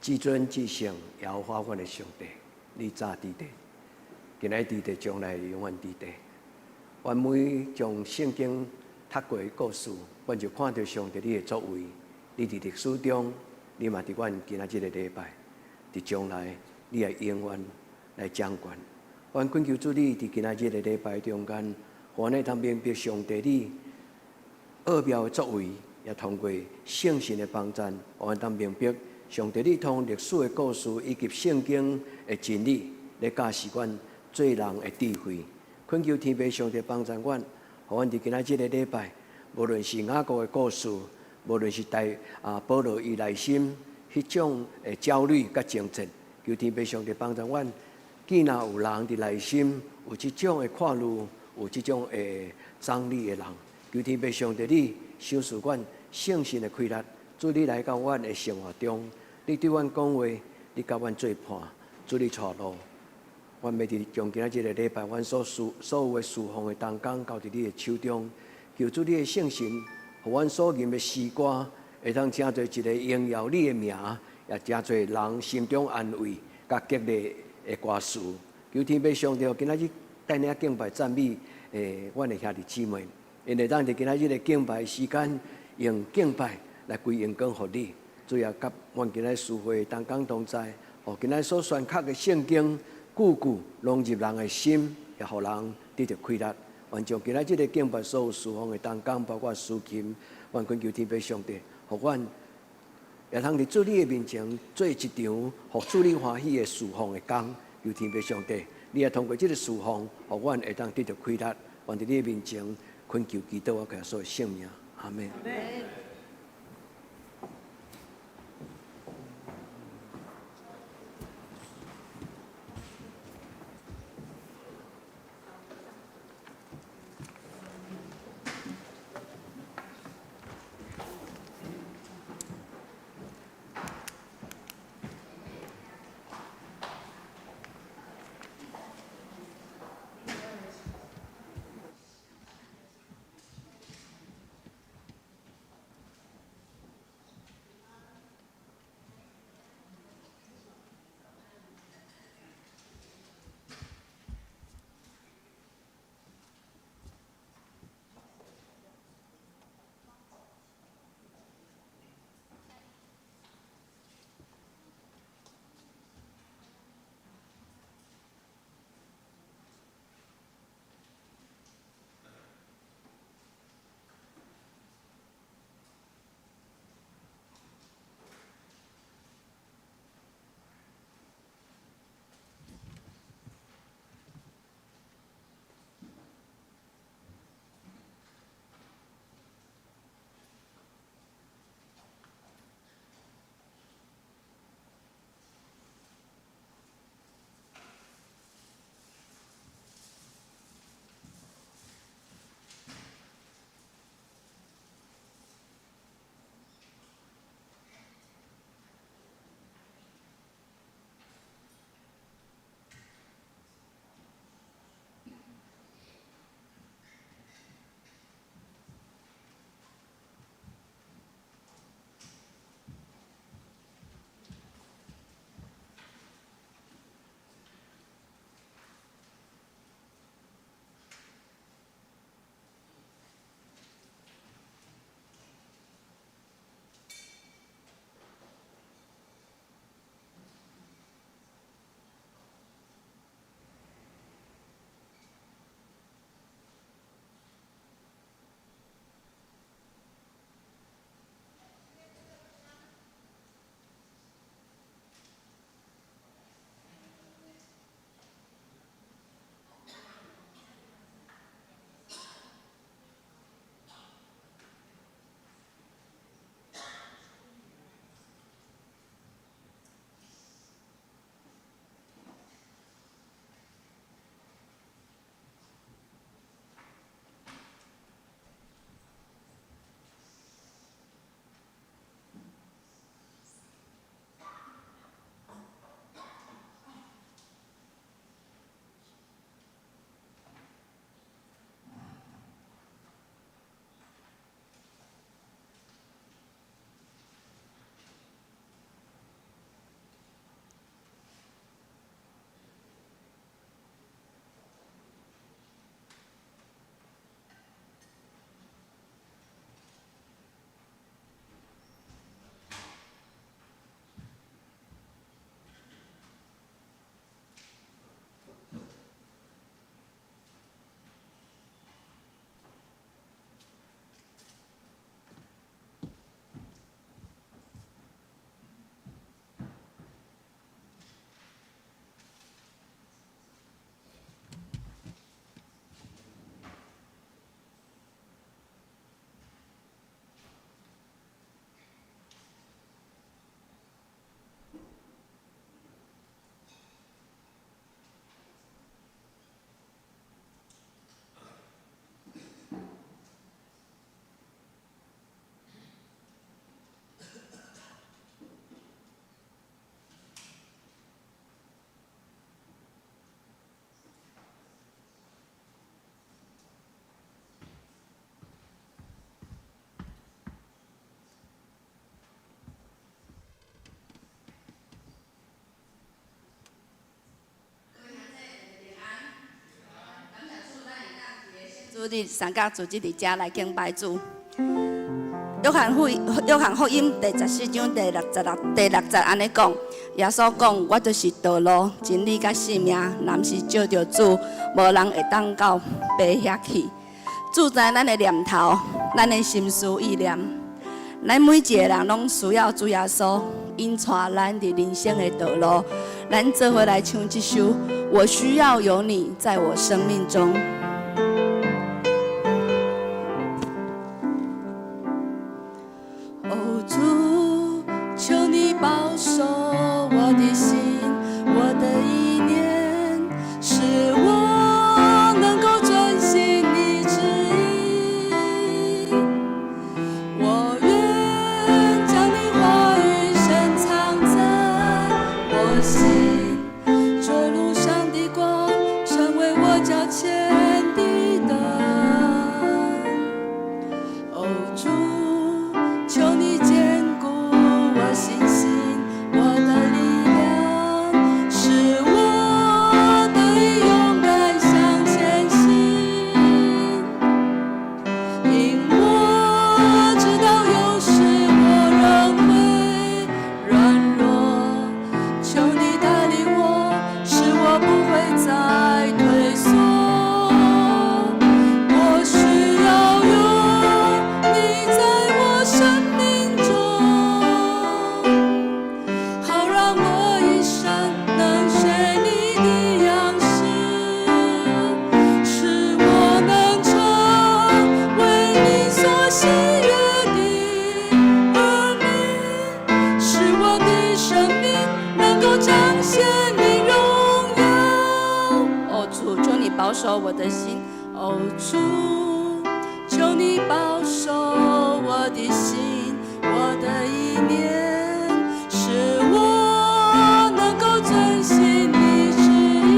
至尊至聖耶和華阮的上帝，你早佇佇，今仔佇佇，將來永遠佇佇。阮每將聖經讀過的故事，阮就看著上帝你的作為。你佇歷史中，你嘛佇阮今仔這个禮拜，佇將來，你會永遠來掌權。阮懇求主你佇今仔這个禮拜中間，予阮會通明白上帝你奧妙的作為，也通過聖神的幫贊，予阮通明白上帝你通歷史的故事以及聖經的真理，來教示阮做人的智慧。懇求天父上帝幫贊阮，予阮佇今仔這个禮拜，無論是雅各的故事，無論是大啊保羅伊內心彼種的焦慮佮掙扎，求天父上帝幫助阮。既若有人佇內心有這種的看慮，有這種的張力的人，求天父上帝你賞賜阮聖神的氣力，主你來到阮的生活中，你對阮講話，你佮阮做伴，主你帶路。阮欲佇將今仔這个禮拜，阮所侍所有的侍奉的同工交佇你的手中，求主你的聖神，予阮所吟的詩歌，會當成做一个榮耀你的名，也成做人心中安慰、佮激勵的歌詞。求天父上帝，今仔日帶領敬拜讚美的阮的兄弟姊妹，𪜶會當佇今仔日的敬拜時間，用敬拜來歸榮光予你。主也佮阮今仔聚會同工同在，予今仔所宣讀的聖經，句句攏入人的心，也予人得著氣力。願將今仔這个敬拜所有侍奉的同工，包括司琴，願懇求天父上帝，予阮會通佇主你的面前做一場，予主你歡喜的侍奉的工。求天父上帝，你也通過這个侍奉，予阮會當得著氣力。願佇你的面前懇求祈禱，我耶穌的聖名，阿們。主日三甲主日佇遮來敬拜主。約翰福音第14章第六節按呢講，耶穌講：我就是道路、真理佮生命，若毋是藉著主，無人會當到爸遐去。主知咱的念頭，咱的心思意念，咱每一個人攏需要主耶穌引帶咱佇人生的道路。咱做伙來唱這首《我需要有你在我生命中》。哦，主，求你保守我的心，我的意念，使我能夠遵行你旨意。我願將你話語深藏在我心，做路上的光，成為我腳前的燈。哦，主，求你堅固我信心，我的力量，使我得以勇敢向前行。因我知道有時我仍會軟弱，求你帶領我，使我不會再退縮。我需要有你在我生命中，好讓我一生能學你的樣式，使我能成為你所喜悅的兒女，使我的生命能夠彰顯你榮耀。哦，主，求你保守我的心。哦，主，求你保守我的心，我的意念，使我能夠遵行你旨意。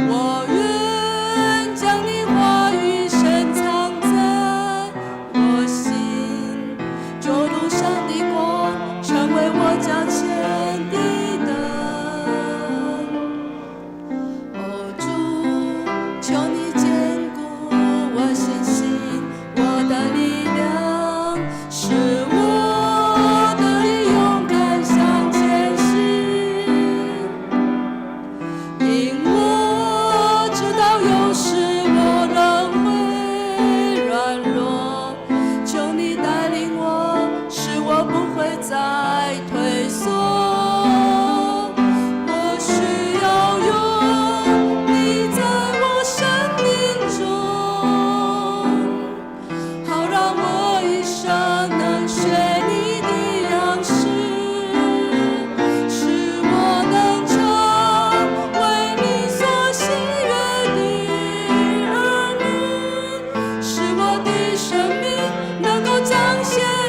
我願將你話語深藏在我心，做路上的光，成為我腳前的燈。哦，主，求你堅固我信心，我的力量，使我得以勇敢向前行。因我知道有時我仍會軟弱，求你帶領我，使我不會再退縮。我需要有你在我生命中，好讓我一生能學你的樣式，使我能成為你所喜悅的兒女，使我的生命能夠彰顯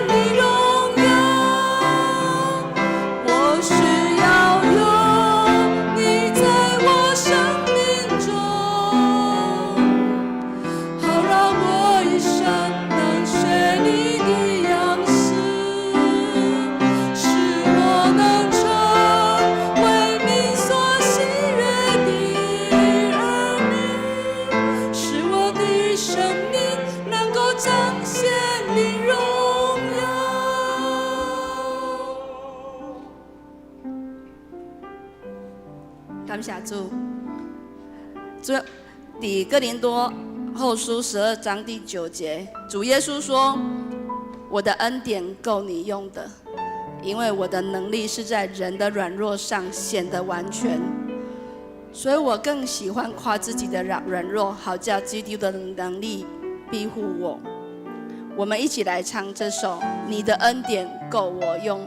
你榮耀。我需要有你在我生命中，好讓我一生能學你的樣式，使我能成為你所喜悅的兒女，使我的生命能夠彰顯你榮耀。感謝主。主，佇哥林多後書12章第9節，主耶穌說：“我的恩典夠你用的，因為我的能力是在人的軟弱上顯得完全。”所以我更喜歡誇自己的軟弱，好叫基督的能力庇護我。我們一起來唱這首《你的恩典夠我用》。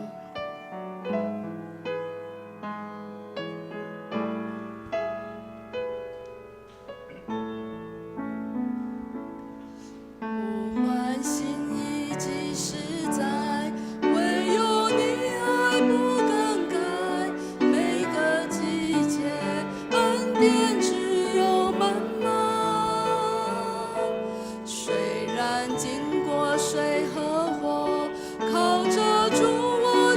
不管心意幾時在，唯有你愛不更改。每個季節恩典只有滿滿。雖然經過水和火，靠著主我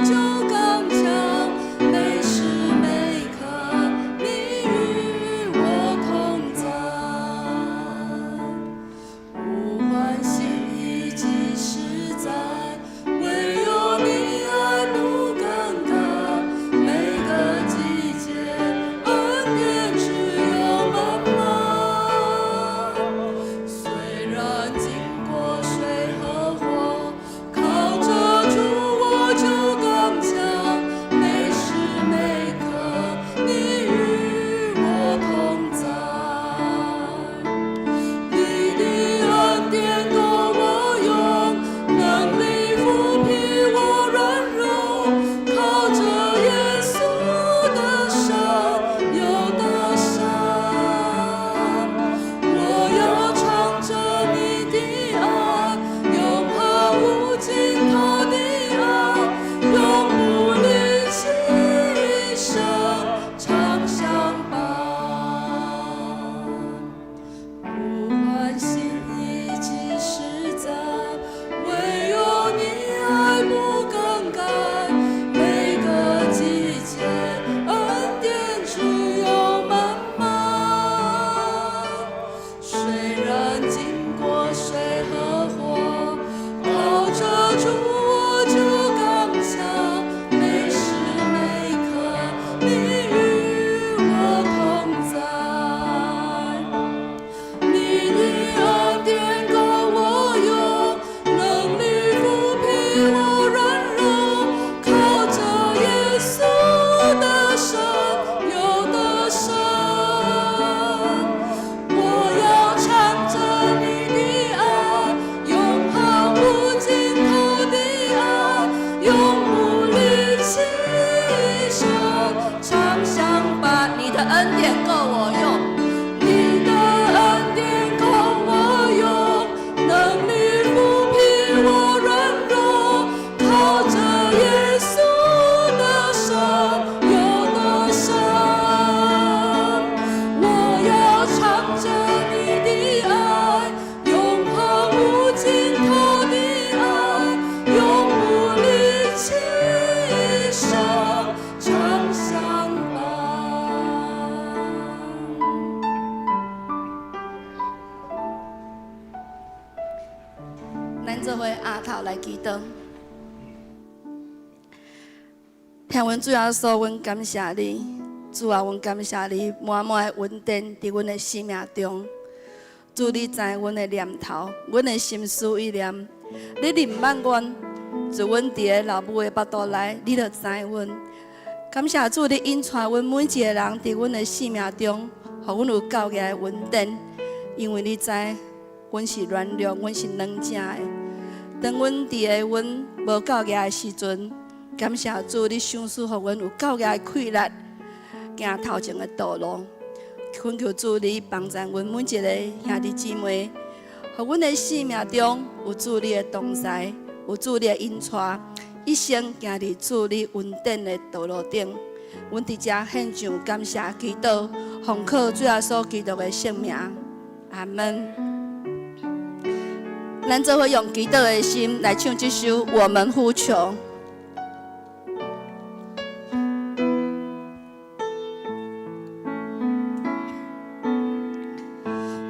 做伙徛頭來祈禱。天阮主耶穌，阮感謝你，主啊，阮感謝你，滿滿的恩典佇阮的生命中。主，你知阮的念頭，阮的心思意念，你認捌阮，自阮佇个老母的腹肚內，你就知阮。感謝主，你引帶阮每一個人佇阮的生命中，予阮有夠額的恩典，因為你知阮是軟弱，阮是軟正的。當阮佇个阮無夠額的時陣，感謝主，你賞賜予阮有夠額的氣力，行頭前的道路。懇求主，你幫助阮每一个兄弟姊妹，予阮的生命中有主你的同在，有主你的引帶，一生行佇主你恩典的道路頂。阮佇遮獻上感謝祈禱，奉靠主耶穌基督的聖名，阿門。咱做伙用祈禱的心來唱這首《我們呼求》。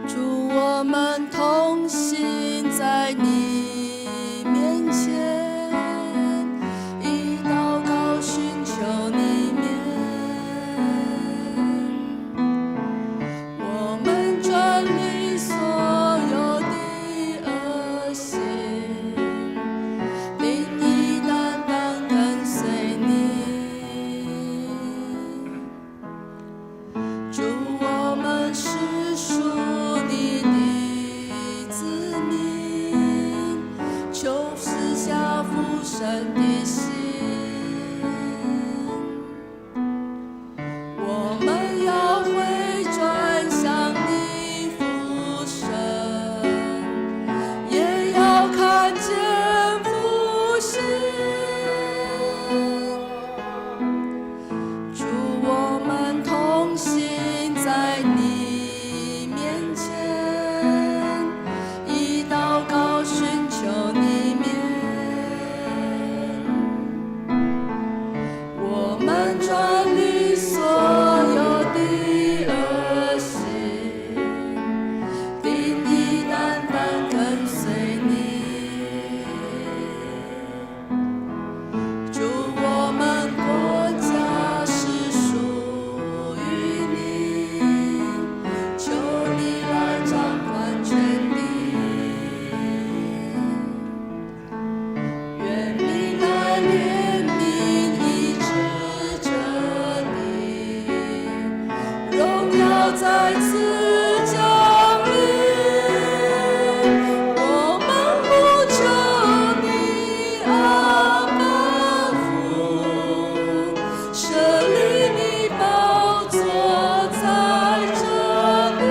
主，我們同心在你面前，以禱告尋求你面。我們轉離所有的惡行，定意單單跟隨你。主，我們是屬你的子民，求賜下復生的心。我們要回轉向你俯身，也要看見復興。主，我們同心在你面前，以禱告尋求你面。我們轉離所有的惡行，定意單單跟隨你。主，我們國家是屬於你，求你來掌管全地。願民來憐憫醫治這地，榮耀再次降臨。我們呼求你，阿爸父，設立你寶座在這裡，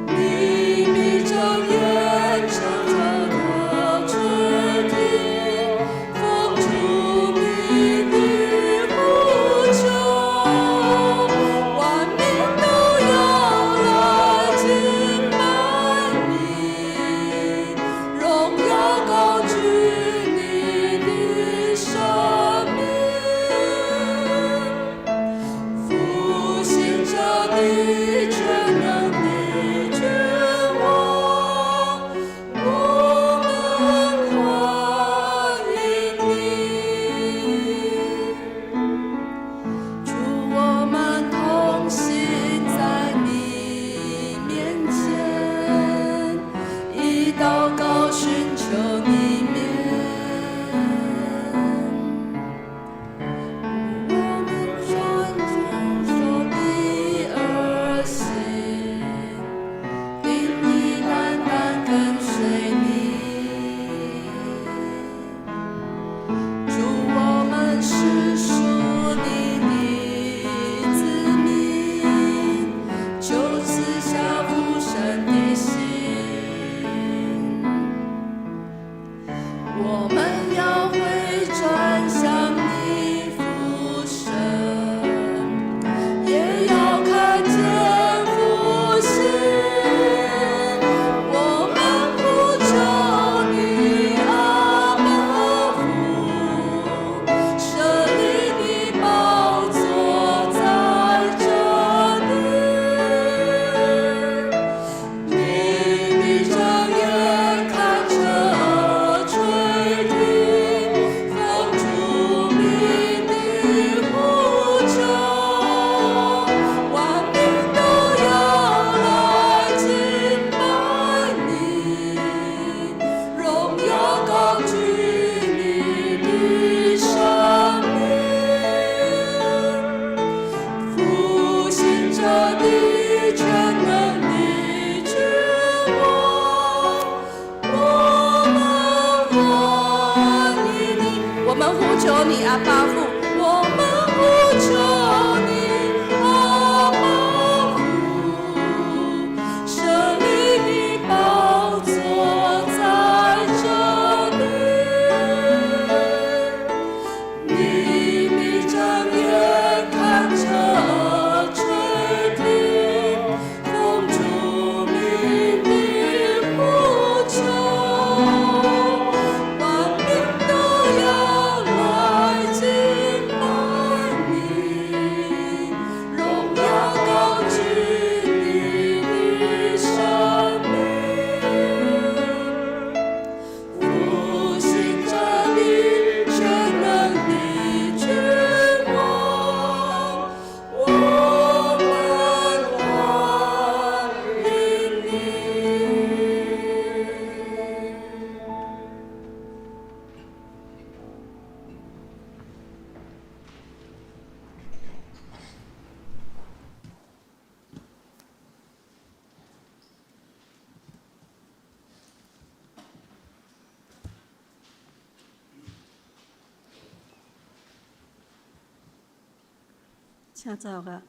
你必睜眼察垂聽，奉主名的呼求，萬民都要來敬拜你，榮耀高舉你的聖名，復興這地全能的君王，我們歡迎你。主，我們同心在你面前，以禱告尋求你面。我們轉離所有的惡行，你，阿爸父，我們呼求你，阿爸父，設立你寶座在這地，你閉睜眼看著耳垂聽，奉主名的呼求，萬民都要來敬拜你，榮耀高舉你的聖名，復興這地全能的君王，我們歡迎你。請走甲。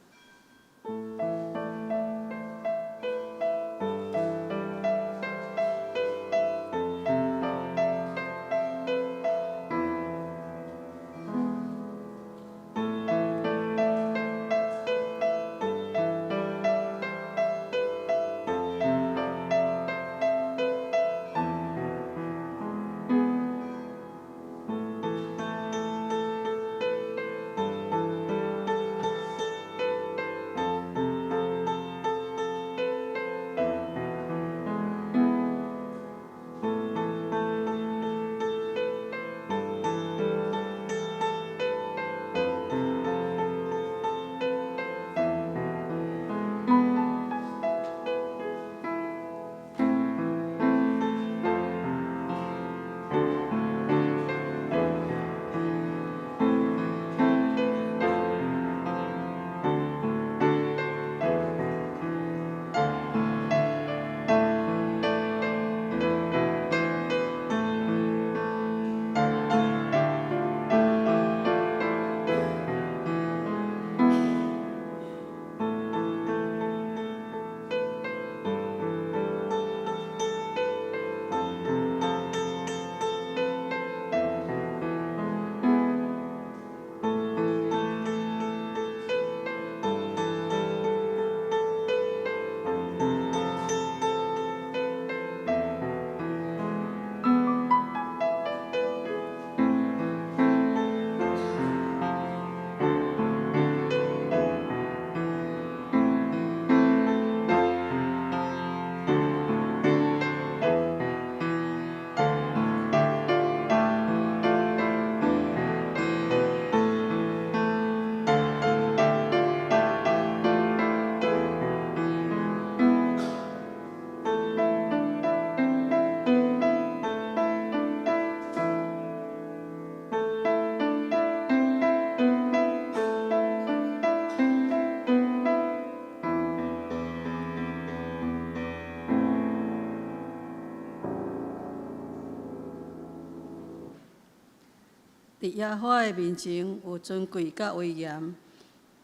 佇耶和華的面前有尊貴佮威嚴，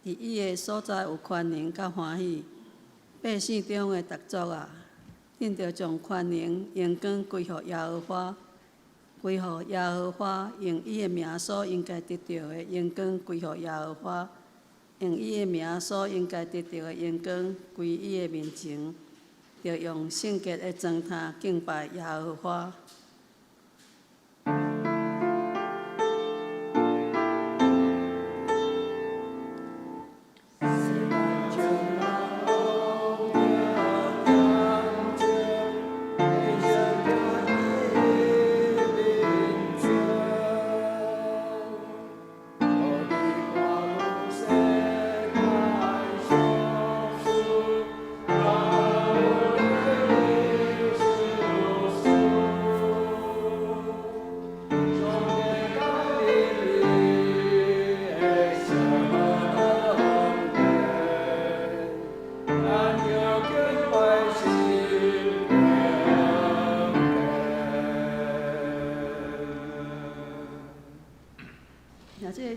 佇伊的所在有權能佮歡喜。百姓中的逐族啊，恁著將權能榮光歸予耶和華，歸予耶和華，用伊的名所應該得著的榮光歸予耶和華，用伊的名所應該得著的榮光歸伊的面前，著用聖潔的狀態敬拜耶和華。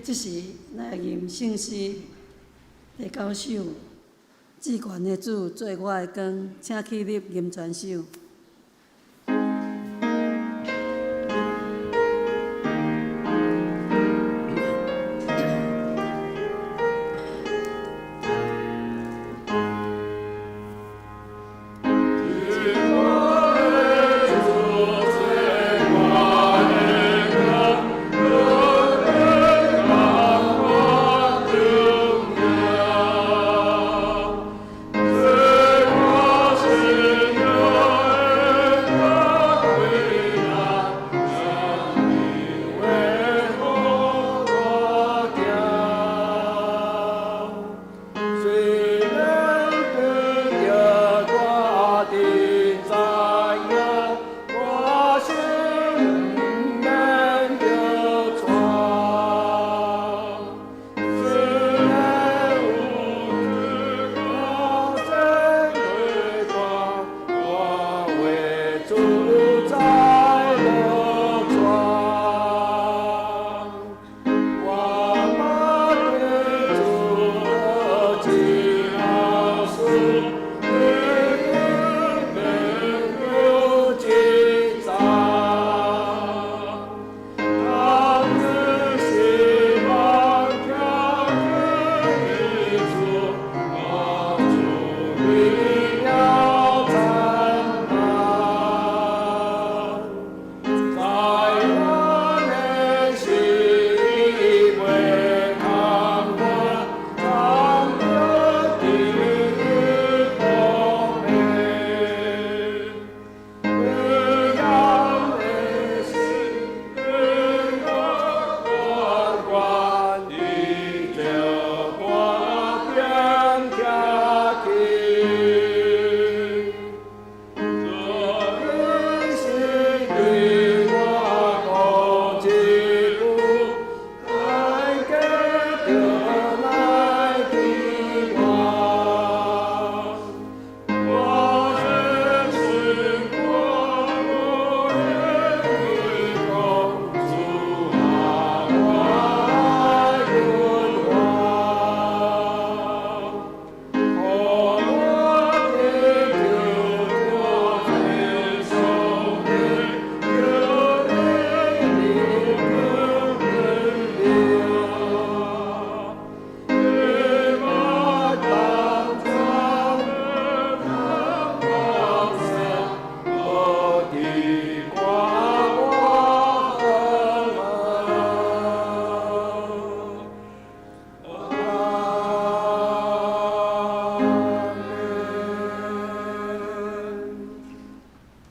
這是咱吟聖詩第九首，至懸的主做我的光，請起立吟全首。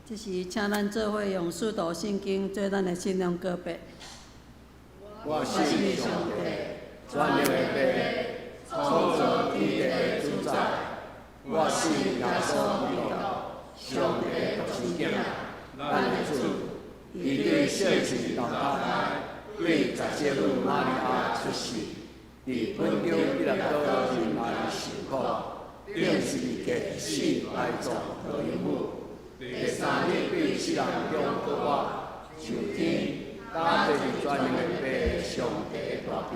這時，請咱做伙用使徒信經做咱的信仰告白。我信上帝，全能的父，創造天地的主宰。我信耶穌基督，上帝獨生囝，咱的主。伊對聖神投胎，對十聖母瑪利亞出世，佇本丟彼拉多忍耐受苦，釘十字架死埋葬落陰府。第三日對死人中復活，上天，加坐佇全能的父上帝的大權，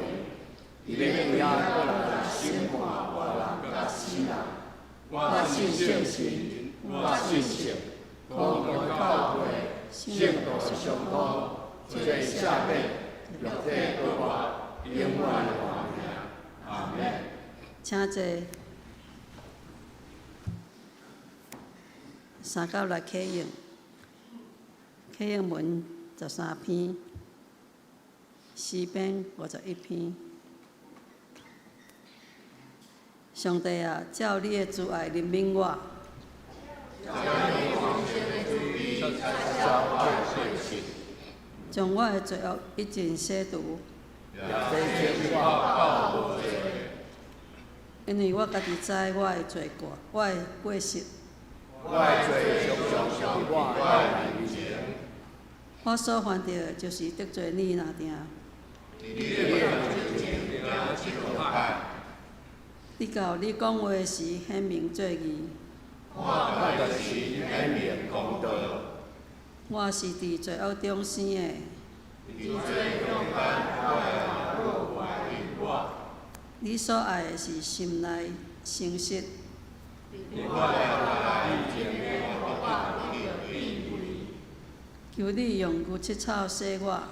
伊欲歸仔閣來審判活人佮死人。我信聖神，我信聖，公義的教會，聖徒相通，罪赦免，肉體復活，永遠的活命。阿們。請坐。三九來啟應，啟應文13篇，詩篇51篇。上帝啊，照你的慈愛憐憫我。將我的罪惡一盡洗除。因為我家己知我的罪過，我的過失。我所犯著的，就是得罪你爾定。你到你講話時顯明做義。我是佇罪惡中生的。你所愛的是心內誠實。求你用牛膝草洗我，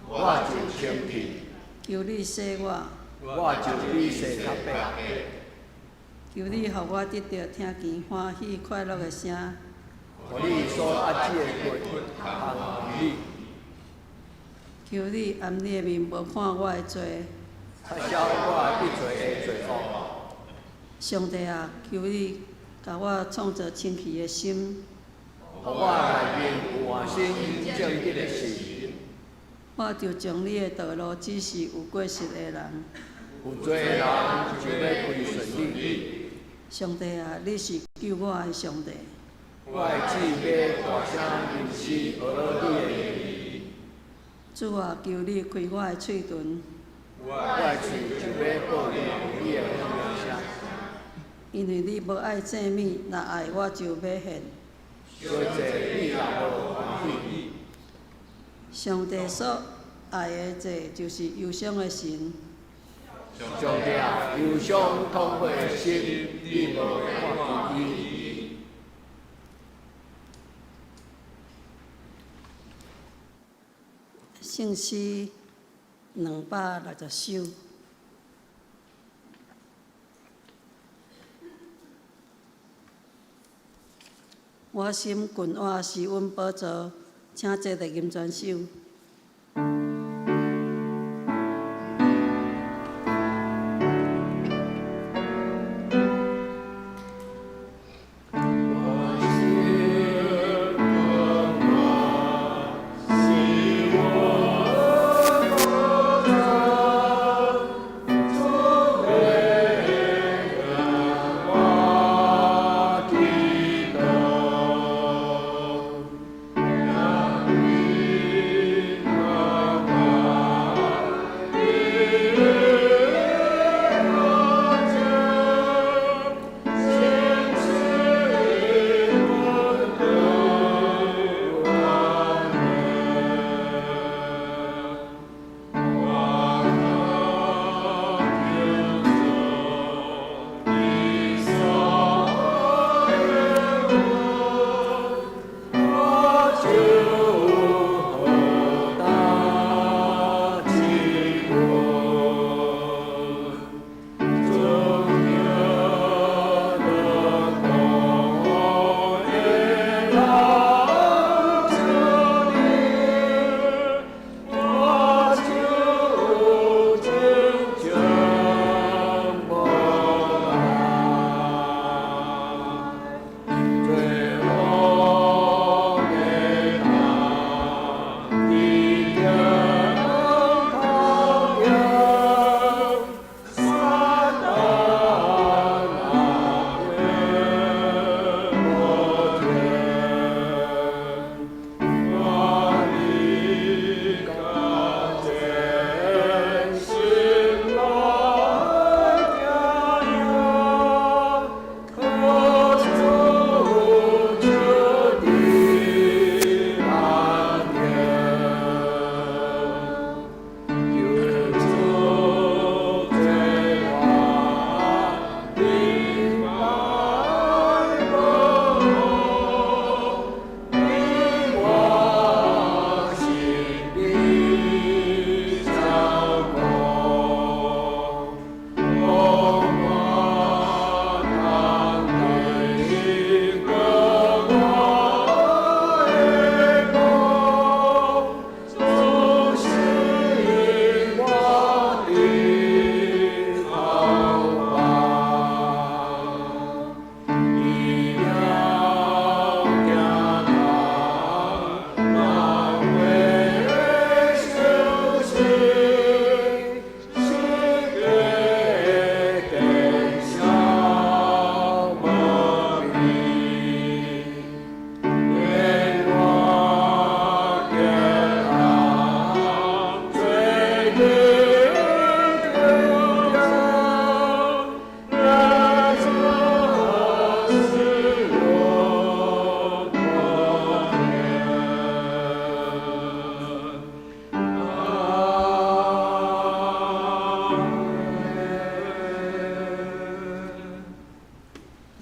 我就清氣；求你洗我，我就比雪較白。求你予我得著聽見歡喜快樂的聲。予你所壓制的骨通你，求你掩你的面無看我的罪。擦消我得罪的罪惡。上帝啊，求你共我創造清氣的心。予我內面有換新正直的心。我就將你的道路指示有過失的人。有罪的人就欲歸順你。上帝啊，你是救我的上帝。我的嘴欲大聲吟詩，呵咾你的義。主啊，求你開我的喙唇。我的喙就欲報應你的好名聲。因為你無愛祭物，若愛我就欲獻。燒祭你若無歡喜。上帝所愛的祭，就是憂傷的心。上帝啊，憂傷痛悔的心，你無看輕伊。聖詩260首。我心近倚施恩寶座，請坐佇金泉首。我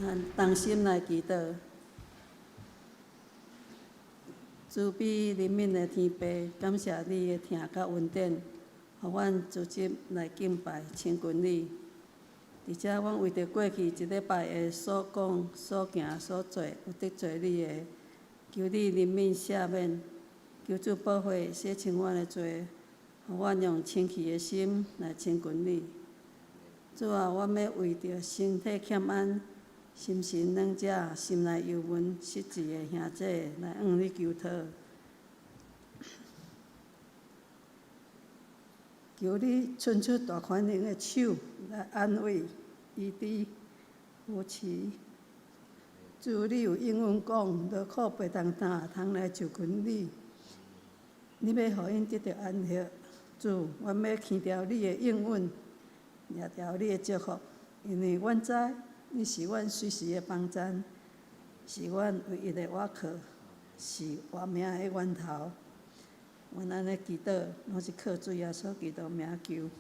咱同心來祈禱。慈悲憐憫的天父，感謝你的疼佮恩典，予阮組織來敬拜親近你。而且，阮為著過去一禮拜的所講、所行、所做，有得罪你的，求你憐憫赦免，求主寶血洗清阮的罪，予阮用清氣的心來親近你。主啊，阮欲為著身體欠安、心神軟弱、心內憂悶、失志的兄姊來向你求討。求你伸出大權能的手來安慰、醫治、扶持。主，你有應允講，勞苦擔重擔通來就近你，你欲予𪜶得著安息。主，阮欲牽牢你的應允，掠牢你的祝福，因為阮知你是阮隨時的幫贊，是阮唯一的倚靠，是活命的源頭。阮按呢祈禱，攏是靠主耶穌基督名求。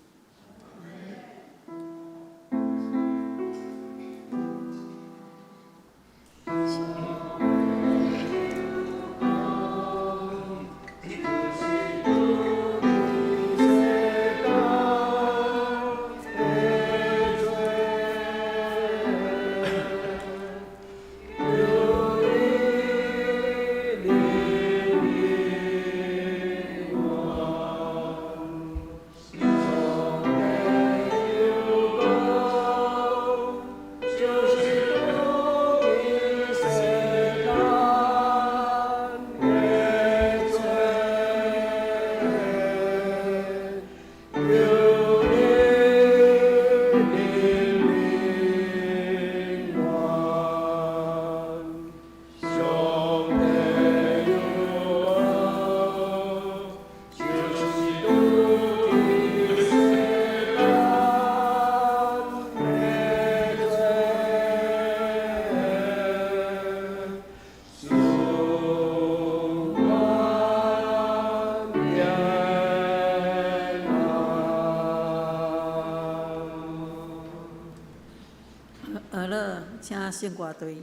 好了，請聖歌隊。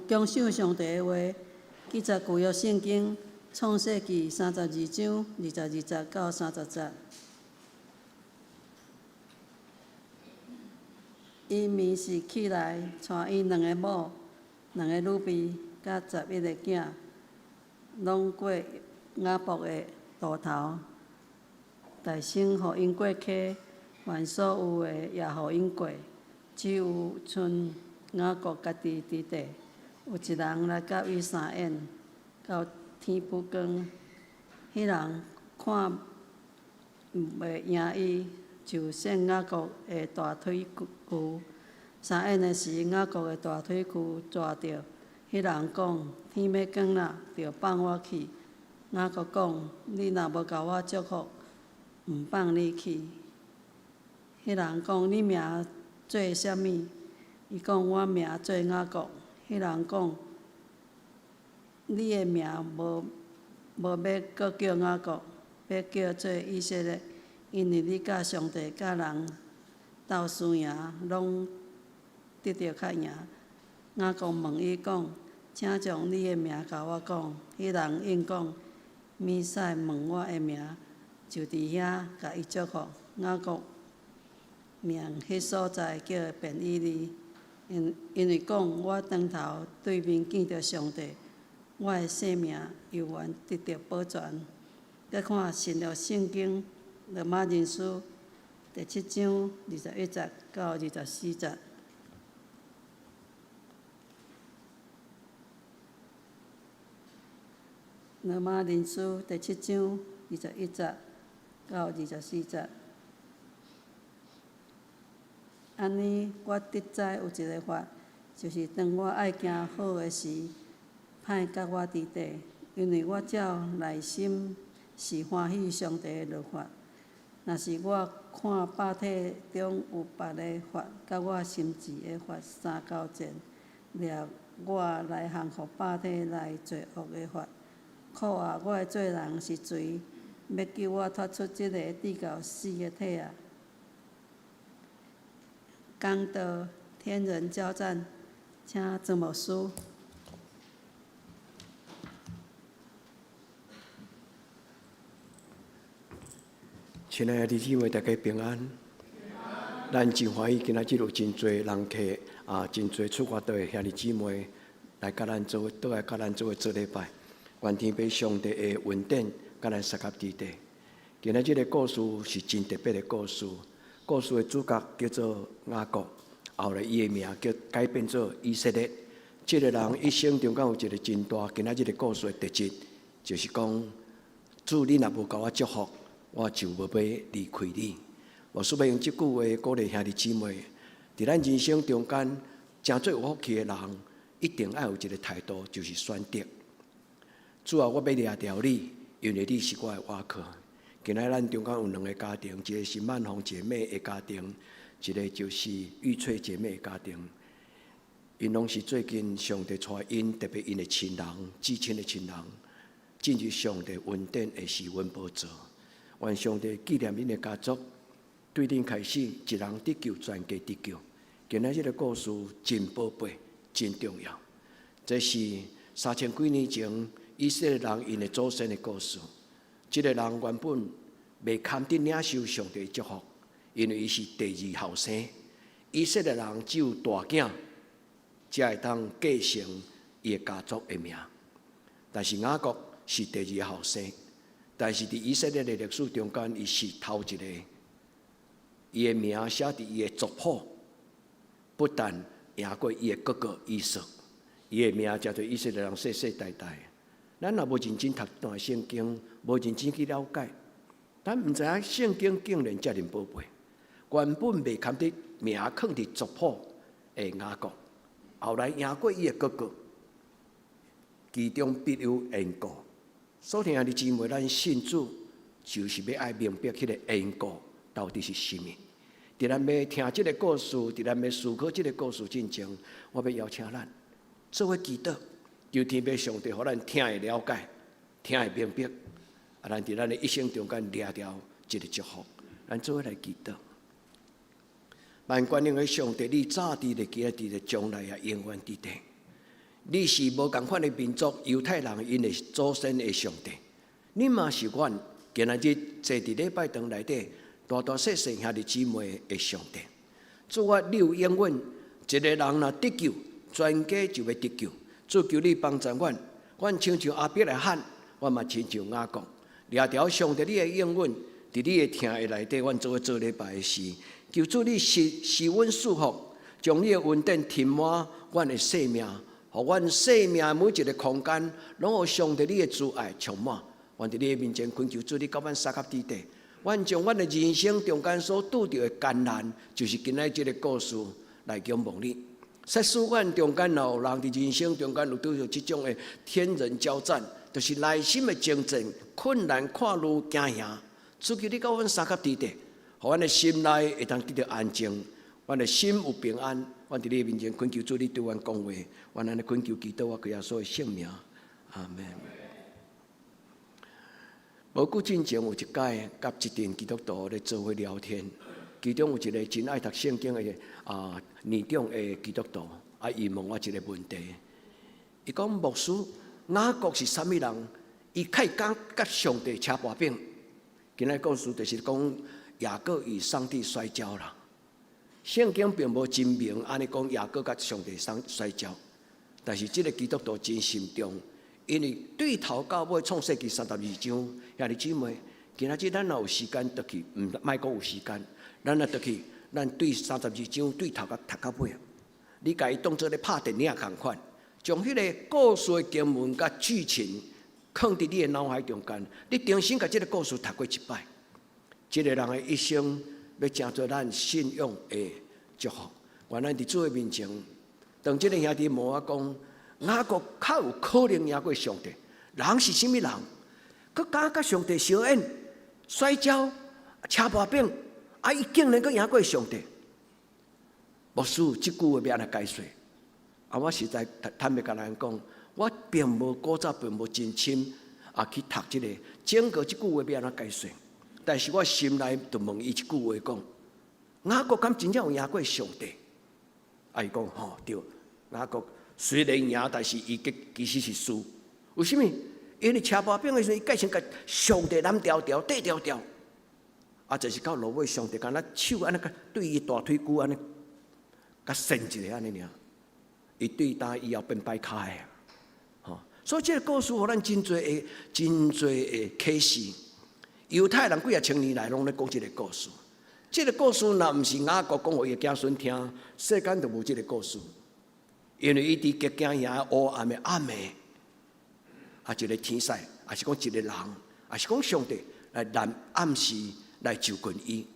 恭守上帝的話，記載舊約聖經創世記32章22節到30節。伊暝時起來，帶伊兩个某、兩个女婢，佮11個囝，攏過雅博的渡頭。大牲予𪜶過溪，凡所有的也予𪜶過，只有賰雅各家己佇地。有一人來佮伊相演，到天晡光，彼人看袂贏伊，就搧雅各的大腿趺。相演的時，雅各的大腿趺抓著。彼人講：天欲光啦，著放我去。雅各講：你若無共我祝福，毋放你去。彼人講：你名做啥物？伊講：我名做雅各。彼人講：你的名無欲閣叫雅各，欲叫做以色列，因為你佮上帝佮人鬥輸贏，攏得著較贏。雅各問伊講：請將你的名共我講。彼人應講：物使問我的名，就佇遐共伊祝福。雅各命彼所在叫便以利，因為講我轉頭對面見著上帝，我的性命猶原得著保全。閣看新約聖經羅馬人書第七章21節到24節。羅馬人書第七章21節到24節。按呢，我得知有一个法，就是當我愛行好的時，歹佮我佇底，因為我照內心是歡喜上帝的律法。若是我看百體中有別个法，佮我心志的法相交戰，掠我來降服百體內罪惡的法。苦啊！我的做人是誰，欲救我脫出這个至到死的體啊？講道天人交戰，請曾牧師。親愛的弟兄姊妹，大家平安。咱真歡喜，今仔日有真濟人客啊，真濟出外地的兄弟姊妹來佮咱做，倒來佮咱做伙做禮拜。願天父上帝的恩典，佮咱相佮佇底。今仔這个故事是真特別的故事。故事的主角叫做雅各，後來伊的名叫改變做以色列。這个人一生中間有一个真大，今仔這个故事的特質，就是講，主你若無共我祝福，我就無欲離開你。我說欲用這句話鼓勵兄弟姊妹，佇咱人生中間，誠做有福氣的人，一定愛有一个態度，就是選擇。主啊，我欲掠著你，因為你是我的倚靠。今仔咱中間有兩个家庭，一个是曼紅姐妹的家庭，一个就是玉翠姐妹的家庭。𪜶攏是最近上帝帶𪜶，特別𪜶的親人、至親的親人，進入上帝恩典的施恩寶座。願上帝紀念恁的家族，對恁開始，一人得救，全家得救。今仔這个故事真寶貝，真重要。這是三千幾年前以色列人𪜶的祖先的故事。這个人原本袂堪得領受上帝祝福，因為伊是第二後生。以色列人只有大囝才會當繼承伊的家族的名，但是雅各是第二後生，但是佇以色列的歷史中間，伊是頭一個。伊的名寫佇伊的族譜，不但贏過伊的哥哥以掃，伊的名叫做以色列人世世代代。咱若無認真讀段聖經，無認真去了解，咱毋知影聖經竟然遮爾寶貝。原本袂堪得名囥佇族譜的雅各，後來贏過伊的哥哥，其中必有緣故。所以兄弟姊妹，咱信主就是欲愛明白彼个緣故到底是啥物。佇咱欲聽這个故事，佇咱欲思考這个故事進前，我欲邀請咱做伙祈禱，求天父上帝予咱聽會了解，聽會明白，啊，咱佇咱的一生中間掠著這个祝福，咱做伙來祈禱。萬軍的上帝，你早佇咧，今仔佇咧，將來也永遠佇咧。你是無仝款的民族，猶太人𪜶的祖先的上帝。你嘛是阮今仔日坐佇禮拜堂內底大大細細兄弟姊妹的上帝。主啊，你有應允，一个人若得救，全家就欲得救。主，求你幫助阮，阮親像亞伯拉罕，阮嘛親像雅各，掠著上帝你的應允，佇你的疼愛內底，阮做伙做禮拜的事。求主你賜賜阮祝福，將你的恩典填滿阮的生命，予阮生命每一个空間，攏予上帝你的慈愛充滿。阮佇你的面前懇求主，你佮阮相佮佇底。阮將阮的人生中間所拄著的艱難，就是今仔這个故事來仰望你。設使阮中間若有人佇人生中間有拄著這種的天人交戰，就是內心的爭戰、困難、看愈驚嚇。主，求你佮阮相佮佇底，予阮的心內會當得著安靜，阮的心有平安。阮佇你的面前懇求主，你對阮講話，阮按呢懇求祈禱，我歸耶穌的聖名，阿門。無久進前有一擺，佮一陣基督徒咧做伙聊天，其中有一个真愛讀聖經的年長的基督徒，啊，伊問我一个問題，伊講，牧師，雅各是啥物人？伊會敢佮上帝車跋餅。今仔故事就是講雅各與上帝摔跤啦。聖經並無真明按呢講雅各佮上帝相摔跤，但是這个基督徒真心重，因為對頭到尾創世記三十二章，兄弟姊妹，今仔日咱若有時間轉去，毋莫講有時間，咱若轉去，咱對三十二章對頭共讀到尾，你共伊當做咧拍電影仝款，將彼个故事的經文佮劇情囥佇你的腦海中間，你重新共這个故事讀過一擺。這个人的一生欲成做咱信仰的祝福。願咱佇主的面前，當這个兄弟問我講，雅各較有可能贏過上帝？人是啥物人？閣敢佮上帝相演、摔跤、車跋餅，啊！伊竟然閣贏過上帝？牧師，這句話欲按怎解說？啊！我實在坦白共人講，我並無古早並無真深啊去讀這个整個這句話欲按怎解說。但是我心內就問伊一句話講：雅各敢真正有贏過上帝？啊！伊講吼對，雅各雖然贏，但是伊其實是輸。為啥物？因為車跋餅的時陣，伊改成共上帝攬牢牢、綴牢牢。啊，就是到落尾，上帝敢若手按呢，對伊大腿骨按呢，共扇一下按呢爾。伊對今以後變擺跤的，吼。所以這个故事予咱真濟的、真濟的啟示。猶太人幾仔千年來攏咧講這个故事。這个故事若毋是雅各講予伊的子孫聽，世間就無這个故事。因為伊佇極驚嚇黑暗的暗暝，啊，一个天使，抑是講一个人，抑是講上帝來來暗示來就近伊。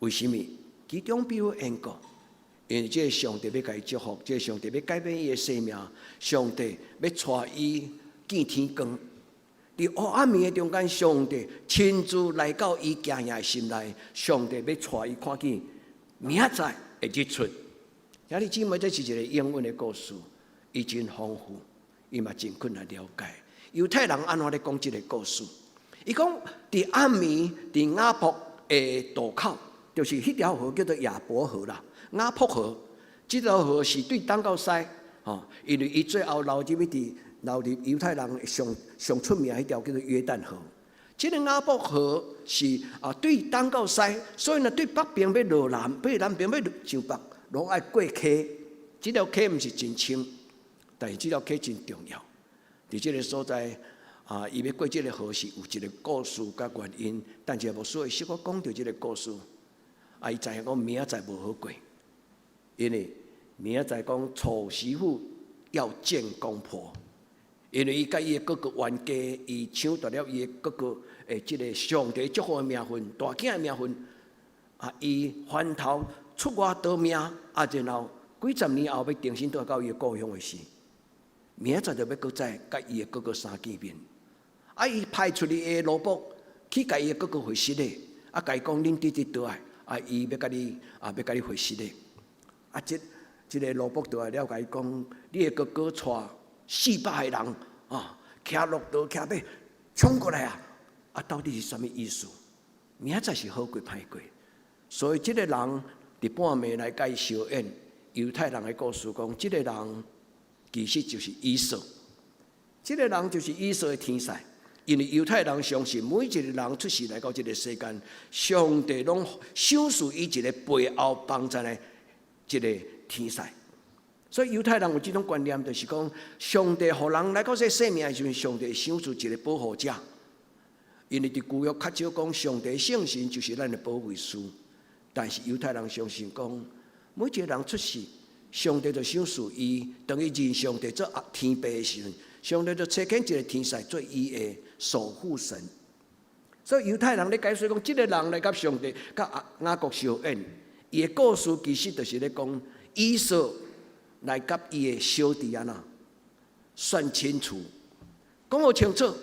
為啥物？其中必有緣故。因為這个上帝欲共伊祝福，這个上帝欲改變伊的生命，上帝欲帶伊見天光。佇黑暗暝的中間，上帝親自來到伊驚嚇的心內，上帝欲帶伊看見明仔載的日出。兄弟姊妹，這是一个應允的故事，伊真豐富，伊嘛真困難了解。猶太人按怎咧講這个故事？伊講佇暗暝，佇雅博的渡口，就是彼條河叫做雅博河啦。雅博河，這條河是對東到西，吼，因為伊最後流入去佇流入猶太人上上出名彼條叫做約旦河。這个雅博河是啊對東到西，所以呢對北邊欲落南，對南邊欲上北，攏愛過溪。這條溪毋是真深，但是這條溪真重要。佇這个所在啊，伊欲過這个河是有一个故事佮原因，但是牧師會小可講著這个故事。啊，伊知影講明仔載無好過，因為明仔載講醜媳婦要見公婆，因為伊佮伊的哥哥冤家，伊搶奪了伊的哥哥的這个上帝祝福的名分，大囝的名分，啊，伊翻頭出外逃命，啊，然後幾十年後欲重新倒到伊的故鄉的時，明仔載就欲閣再佮伊的哥哥相見面，啊，伊派出去的奴僕去共伊的哥哥回失禮，啊，共伊講恁弟弟倒來，啊，伊欲共你啊，欲共你回失禮，啊，這個奴僕倒來了，共伊講，你的哥哥帶400個人啊，騎駱駝騎馬衝過來啊！啊，到底是啥物意思？明仔載是好過歹過，所以這個人佇半暝來共伊相演。猶太人的故事講，這個人其實就是以掃。這個人就是以掃的天使，因為猶太人相信每一個人出世來到這個世間，上帝攏賞賜伊一個背後幫贊的這個天使。所以猶太人有這種觀念，就是講上帝予人來到這個生命的時陣，上帝賞賜一個保護者。因為佇舊約較少講上帝聖神就是咱的保惠師，但是猶太人相信講，每一個人出世，上帝就賞賜伊，當伊認上帝做天父的時陣，上帝就差遣一個天使做伊的守護神。所以猶太人咧解說講，這個人來佮上帝佮雅各相演，伊的故事其實就是咧講以掃來佮伊的小弟按怎算清楚，講予清楚。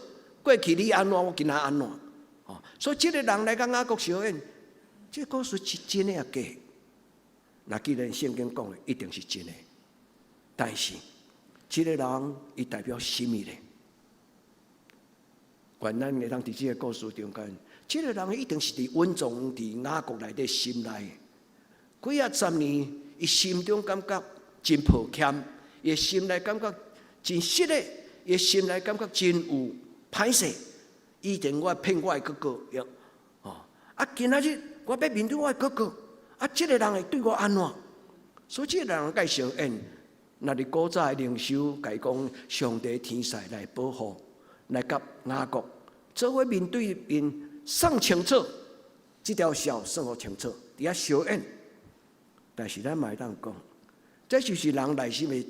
過去你按怎，我今仔按怎，哦，所以這個人來佮雅各相演，這個故事是真的抑假？那既然聖經講的一定是真的，但是這個人伊代表啥物呢？願咱會當佇這個故事中間，這個人一定是佇隱藏佇雅各內底心內，幾仔十年，伊心中感覺真抱歉，伊心內感覺真失禮，伊心內感覺真有歹勢，以前我騙我的哥哥，哦，啊，今仔日我欲面對我的哥哥，啊，這個人會對我按怎？所以這個人共伊相演，若佇古早的靈修，共伊講上帝天使來保護，來佮雅各做伙面對面算清楚，這條數算予清楚，佇遐相演。但是咱嘛會當講，這就是人內心的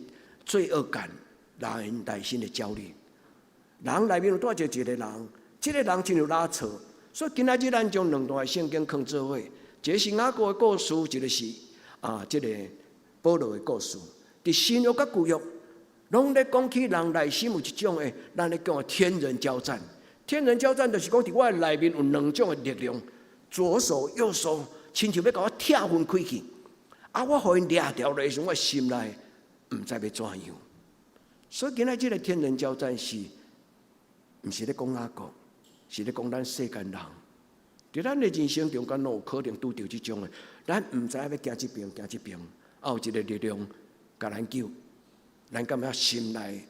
罪惡感，人內心的焦慮。人內面有蹛著一個人，這個人親像拉錯，所以今仔日咱將兩段聖經囥做伙，一個是雅各的故事，一個是啊，這個保羅的故事。佇新約佮舊約，攏咧講起人內心有一種的，咱咧講天人交戰。天人交戰就是講佇我的內面有兩種的力量，左手右手，親像欲共我拆分開去。啊，我予𪜶掠著的時陣，我心內毋知欲怎樣。所以今仔這個天人交戰是，毋是咧講雅各，是咧講咱世間人。佇咱的人生中間，攏有可能拄著這種的，咱毋知影欲行這爿，行這爿，啊有一個力量共咱救，咱感覺心內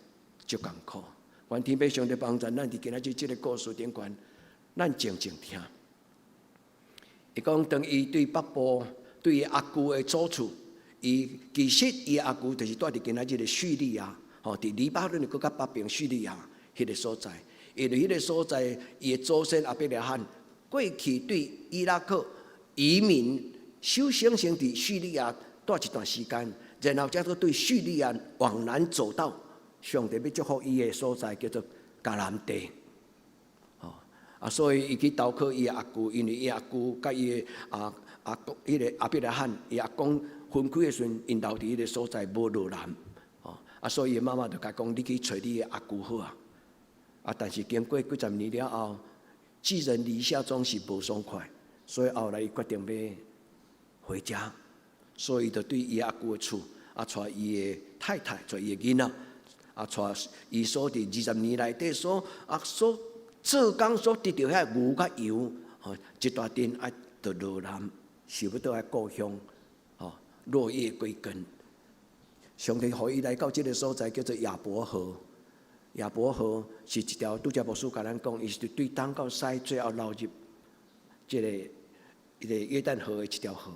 足艱苦。願天父上帝幫助咱，佇今仔日這個故事頂懸，咱靜靜聽。伊講當伊對北部，對伊阿舅的祖厝，伊其實伊阿舅就是蹛佇今仔日的敘利亞，吼，佇黎巴嫩的閣較北邊敘利亞彼個所在。因為彼個所在，伊的祖先亞伯拉罕過去對伊拉克移民，首先先佇敘利亞蹛一段時間，然後才閣對敘利亞往南走到上帝欲祝福伊的所在，叫做迦南地。吼啊，所以伊去投靠伊的阿舅，因為伊阿舅佮伊的阿阿公，彼個亞伯拉罕，伊阿公分開的時陣，𪜶留佇彼個所在無落南，吼啊，所以伊媽媽就共伊講：你去揣你的阿舅好啊。啊，但是經過幾十年了後，寄人籬下總是無爽快，所以後來伊決定欲回家，所以就對伊阿舅的厝，啊，帶伊的太太，帶伊的囡仔，啊，帶伊所佇20年內底所做工所得著遐牛佮羊，吼，一大陣啊，就落南，想欲倒來故鄉，吼，落葉歸根。上帝予伊來到這個所在，叫做雅博河。雅博河是一條，拄才牧師共咱講，伊是對東到西最後流入這個一個約旦河的一條河。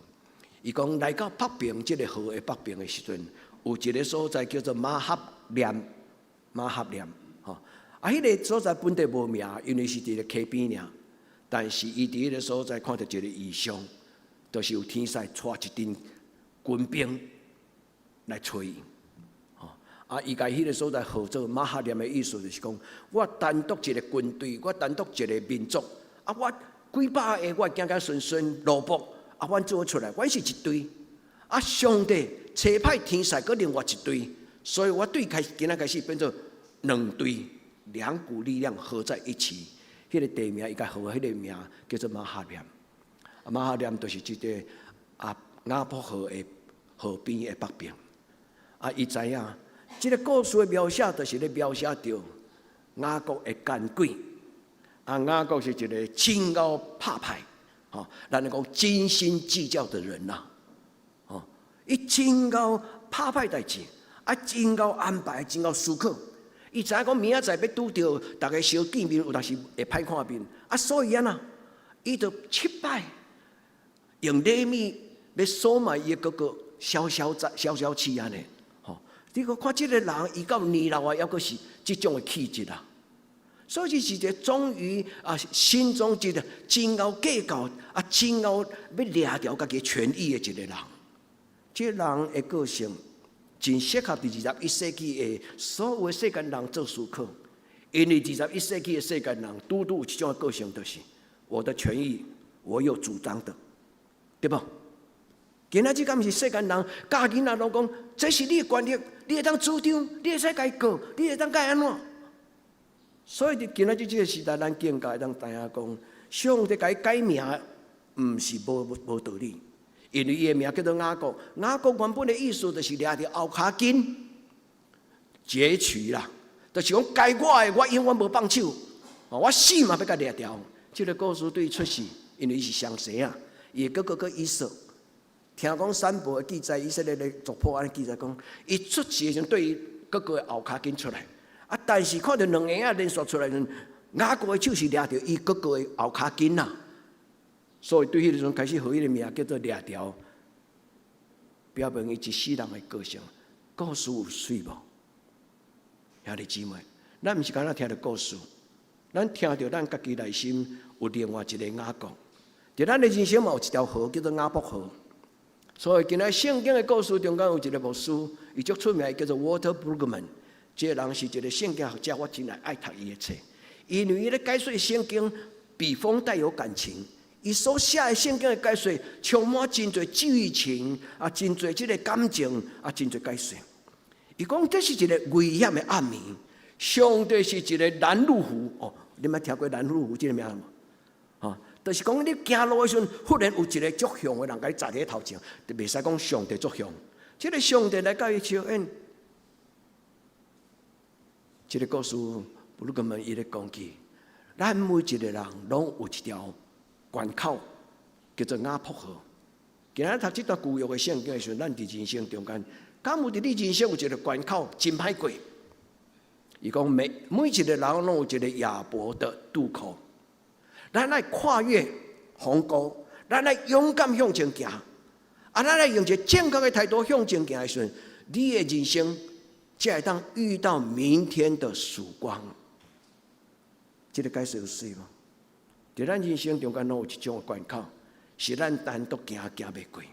伊講來到北邊這個河的北邊的時陣，有一個所在叫做瑪哈念，瑪哈念，吼啊，彼個所在本地無名，因為是佇個溪邊爾。但是伊佇彼個所在看著一個異象，就是有天使帶一陣軍兵來揣伊。啊！伊共彼個所在號做瑪哈念的意思，就是講我單獨一個軍隊，我單獨一個民族，啊，我幾百個我囝囝孫孫奴僕，啊，阮做伙出來，阮是一隊。啊，上帝差派天使，閣另外一隊，所以我對開今仔開始變做兩隊，兩股力量合在一起。彼個地名伊共號彼個名叫做瑪哈念。啊，瑪哈念就是這個啊雅博河的河邊的北邊。啊，伊知影。這個故事的描寫，就是咧描寫著雅各的奸詭。啊，雅各是一個真𠢕拍歹，吼，咱咧講斤斤計較的人吶，吼，伊真𠢕拍歹代誌，啊，真𠢕安排，真𠢕思考。伊知影講明仔載欲拄著逐家相見面，有當時會歹看面，啊，所以按怎，伊就七擺用禮物欲收買伊的哥哥，消消災消消氣按呢。吼，你閣看這个人，伊到年老啊，猶閣是這種的氣質啊。所以是一個忠於啊，心中一個真𠢕計較啊，真𠢕欲掠著家己權益的一個人。這個人的個性真適合佇21世紀的所有的世間人做思考，因為21世紀的世間人拄拄有這種的個性，就是我的權益我有主張的，對無？今仔日敢毋是世間人教囡仔攏講，這是你的權利，你會當主張，你會使共伊告，你會當共按怎？所以佇今仔日這個時代，咱更加會當知影講，上帝共伊改名，毋是無道理，因為伊的名叫做雅各。雅各原本的意思就是掠著後跤筋截取啦，就是講該我的，我永遠無放手，我死嘛欲共掠著。這個故事對伊出世，因為伊是雙生仔，伊的哥哥叫以掃。聽講三伯的記載，以色列的族譜按呢記載講，伊出世的時陣對伊哥哥的後跤筋出來。啊！但是看著兩个仔連續出來時，雅各的手是掠著伊哥哥的後跤筋啊，所以對彼個時陣開始予伊的名叫做掠著，表明伊一世人的個性。故事有媠無？兄弟姊妹，咱毋是干焦聽著故事，咱聽著咱家己內心有另外一個雅各。佇咱的人生嘛有一條河叫做雅博河。所以今仔聖經的故事中間有一個牧師，伊足出名，叫做 Walter Brueggemann。這個人是一個聖經學者，我真愛愛讀伊的冊，因為伊咧解說聖經，筆鋒帶有感情。伊所寫的聖經的解說，充滿真濟劇情，啊，真濟這個感情，啊，真濟解說。伊講這是一個危險的暗暝，上帝是一個攔路虎哦。你捌聽過攔路虎這個名無？吼，就是講你行路的時陣，忽然有一個足凶的人共你跩佇頭前，就袂使講上帝足凶。這個上帝來共伊相應。這個故事，布魯格曼伊咧講起，咱每一個人攏有一條關口，叫做雅博河。今仔讀這段舊約的聖經的時陣，咱佇人生中間，敢有佇你人生有一個關口真歹過？伊講每一個人攏有一個雅博的渡口，咱愛跨越鴻溝，咱愛勇敢向前行。啊，咱愛用一個正確的態度向前行的時陣，你的人生才會當遇到明天的曙光。這個解釋有媠無？佇咱人生中間攏有一種關口，是咱單獨行行袂過。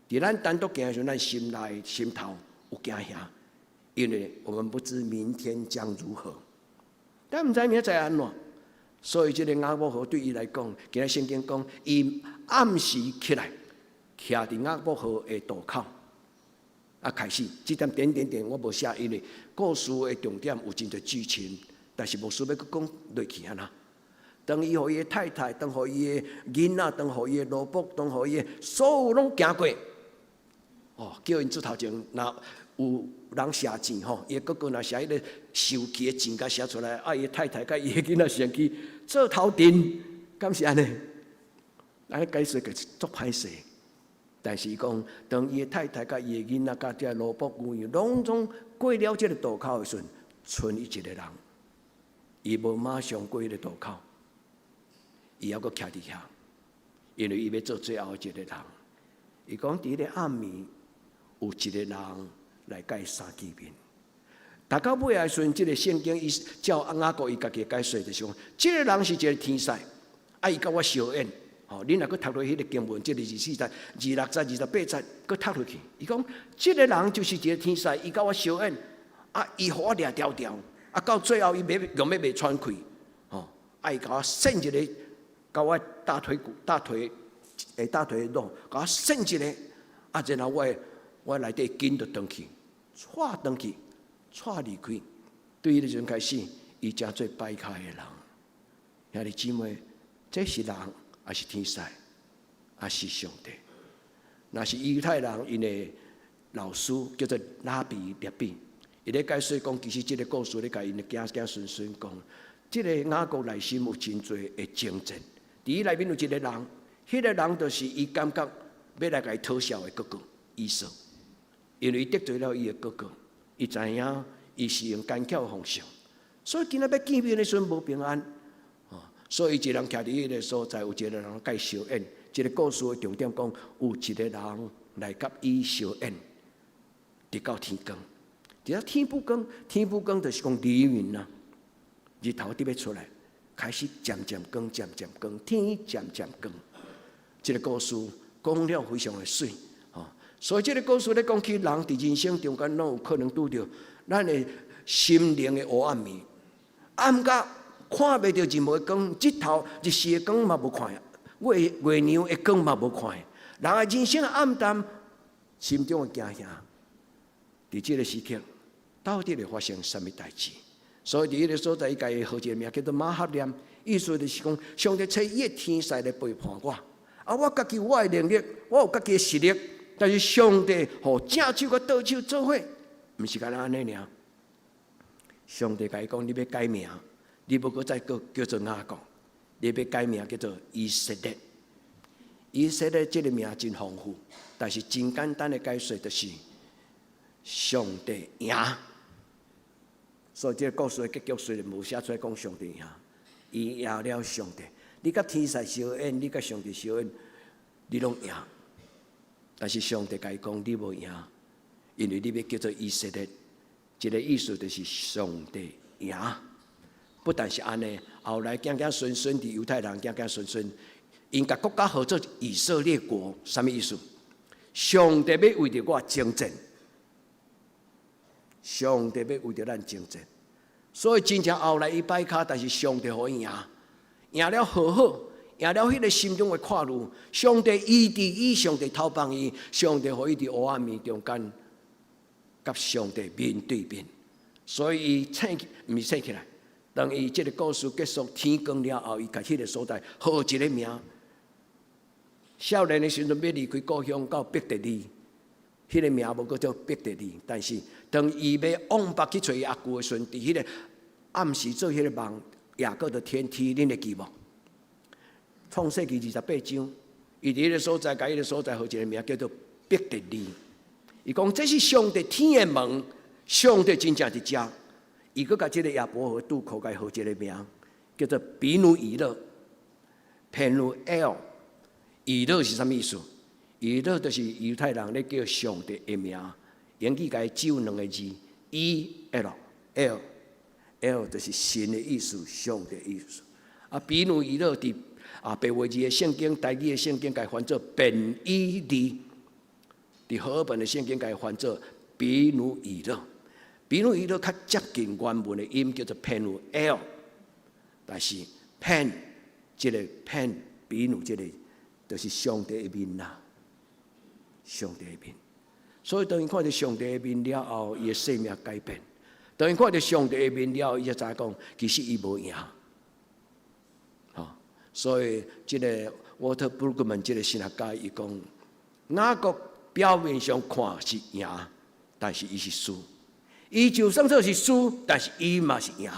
佇咱單獨行的時陣，咱心內心頭有驚嚇，因為我們不知明天將如何。咱毋知明仔載按怎，所以這個雅博河對伊來講，今仔聖經講，伊暗時起來，徛佇雅博河的渡口。啊，開始這點點點點我無寫，因為故事的重點有真濟劇情，但是無需欲閣講落去按怎。當伊予伊的太太，當予伊的囡仔，當予伊的奴僕，當予伊的所有攏行過，哦，叫𪜶做頭前，若有人寫錢吼，伊的哥哥若寫彼個受氣的錢，共寫出來，啊，伊的太太佮伊的囡仔先去做頭陣，敢是按呢？按呢解釋個足歹勢。但是伊講，當伊的太太佮伊的囡仔佮這奴僕牛羊攏總過了這個渡口的時陣，賰伊一個人，伊無馬上過彼個渡口，伊猶閣徛佇遐，因為伊欲做最後一個人。伊講佇彼個暗暝，有一個人來共伊相見面。讀到尾的時陣，這個聖經伊照雅各伊家己解說，就是講，這個人是一個天使，啊，伊共我相應。吼，恁若閣讀落彼個經文，這個24節、26節、28節，閣讀落去。伊講，這個人就是一個天使，伊共我相應，啊，伊予我掠牢牢，啊，到最後伊欲用欲袂喘氣，吼，啊，伊共我扇一个，共我大腿骨、大腿、大腿肉，共我扇一个，啊，然後我內底筋就斷去，掣斷去，掣離開。對彼個時陣開始，伊成做擺跤的人。兄弟姊妹，這是人，抑是天使，抑是上帝？若是猶太人，𪜶的老師叫做拉比列比，伊咧解說講，其實這個故事咧共𪜶的囝囝孫孫講，這個雅各內心有真濟的爭戰。佇伊內面有一個人，彼個人就是伊感覺欲來共伊討笑的哥哥以掃，因為伊得罪了伊的哥哥，伊知影伊是用奸巧的方式，所以今仔欲見面的時陣無平安。所以一個人徛佇彼个所在，有一個人共伊相應。這个故事的重點講，有一個人來佮伊相應，直到天光。佇遐天不光，天不光就是講黎明啊，日頭佇欲出來，開始漸漸光，漸漸光，天漸漸光。這个故事講了非常的媠，吼。所以這个故事咧講起人佇人生中間攏有可能拄著咱的心靈的黑暗暝，暗甲看袂著任何光，日頭日時的光嘛無看，月月娘的光嘛無看。人的人生暗淡，心中的驚嚇，佇這个時刻，到底會發生啥物代誌？所以佇彼个所在，伊共伊號一个名叫做瑪哈念，意思就是講，上帝差伊的天使來陪伴我。啊，我家己有我的能力，我有家己的實力，但是上帝予正手佮倒手做伙，毋是干焦按呢爾。上帝共伊講，你欲改名，你無閣再閣叫做雅各，你欲改名叫做以色列。以色列這个名真豐富，但是真簡單的解說就是上帝贏。所以這个故事的結局雖然無寫出來講上帝贏，伊贏了上帝。你佮天使相應，你佮上帝相應，你攏贏。但是上帝共伊講，你無贏，因為你欲叫做以色列，這个意思就是上帝贏。不但是按呢，後來子子孫孫佇猶太人子子孫孫，𪜶共國家號做以色列國，啥物意思？上帝欲為著我征戰，上帝欲為著咱征戰，所以真正後來伊擺跤，但是上帝予伊贏，贏了好好，贏了彼个心中的闊慮，上帝醫治伊，上帝透放伊，上帝予伊佇黑暗暝中間，佮上帝面對面，所以伊醒，毋是醒起來。當伊這个故事結束，天光了後，伊共彼个所在號一个名。少年的時陣欲離開故鄉到伯特利，彼个名無閣叫伯特利，但是當伊欲往北去揣伊阿舅的時陣，佇彼个暗時做彼个夢，雅各的天梯，恁會記無？創世記28章，伊佇彼个所在，共彼个所在號一个名叫做伯特利。伊講這是上帝天的門，上帝真正佇遮。伊閣共這个雅博河渡口共伊號一个名，叫做比努以勒，Penuel。以勒是啥物意思？以勒就是猶太人咧叫上帝的名，英語共伊只有兩个字，E L El El 就是神的意思，上帝的意思。啊，比努以勒佇白話字的聖經、台語的聖經，共伊翻做便以利；佇和合本的聖經，共伊翻做比努以勒。比努以勒較接近原文的音，叫做 Penuel，但是 Pen 這个 Pen 比努這个，就是上帝的面啦，上帝的面。所以當伊看著上帝的面了後，伊的生命改變。當伊看著上帝的面了後，伊才知講，其實伊無贏。吼，所以這个 Walter Brueggemann 這个神學家伊講，雅各表面上看是贏，但是伊是輸。伊就算做是輸，但是伊嘛是贏。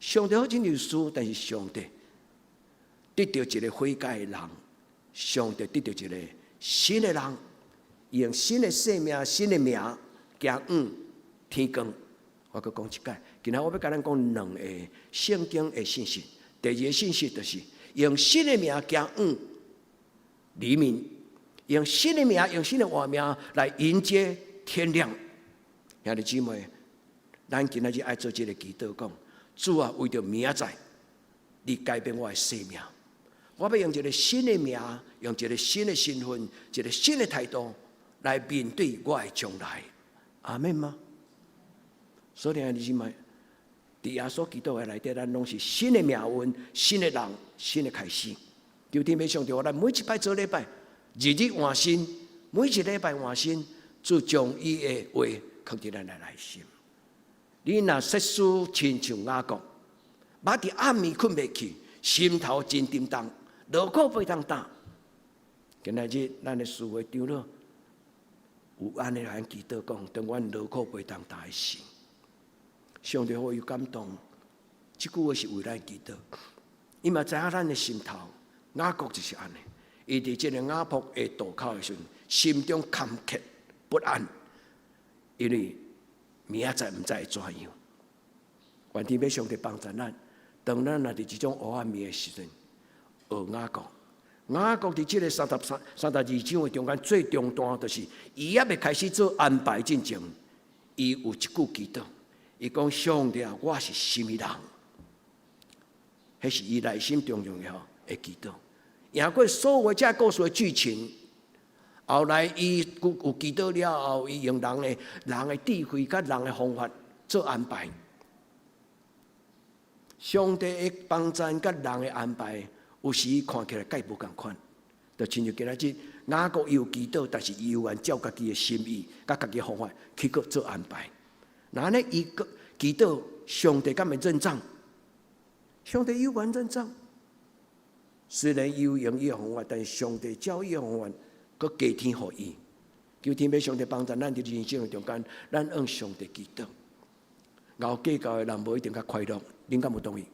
上帝好親像輸，但是上帝得著一个悔改的人，上帝得著一個新的人，用新的生命、新的名行往天光。我閣講一擺，今仔我欲共咱講兩个聖經的信息。第二个信息就是用新的名行往黎明，用新的名、用新的活名來迎接天亮。兄弟姊妹，咱今仔日愛做這个祈禱，講主啊，為著明仔載，你改變我的生命。我欲用一个新的名，用一个新的身份，一个新的態度來面對我的將來。阿們嗎？所以兄弟姊妹，佇耶穌基督的內底，咱攏是新的命運、新的人、新的開始。求天父上帝，咱每一擺做禮拜，日日換新，每一禮拜換新，主將伊的話藏佇咱的內心。你若設使親像雅各，捌佇暗暝睏袂去，心頭真沉重，勞苦袂當擔。今仔日咱的司會長老有按呢來祈禱講，當阮勞苦袂當擔的時，上帝予伊感動，這句話是為咱祈禱。伊嘛知影咱的心頭，雅各就是按呢。伊佇這个雅博的渡口的時陣，心中坎坷不安，因為明仔載毋知會怎樣。願天父上帝幫助咱，當咱若佇這種黑暗暝的時陣，學雅各。雅各佇這个33、32章的中間最中段，就是伊猶未開始做安排進前，伊有一句祈禱，伊講：上帝啊，我是啥物人？彼是伊內心中重要的祈禱。贏過所有這故事的劇情，後來伊有祈禱了後，伊用人的智慧佮人的方法做安排。上帝的幫贊佮人的安排，有時看起來蓋無仝款，就親像今仔日雅各伊有祈禱，但是伊猶原照家己的心意、佮家己的方法去閣做安排。若按呢伊閣祈禱，上帝敢會認帳？上帝猶原認帳。雖然伊有用伊的方法，但是上帝照伊的方法，閣加添予伊。求天父上帝幫助咱佇人生的中間，咱向上帝祈禱。𠢕計較的人無一定較快樂，恁敢有同意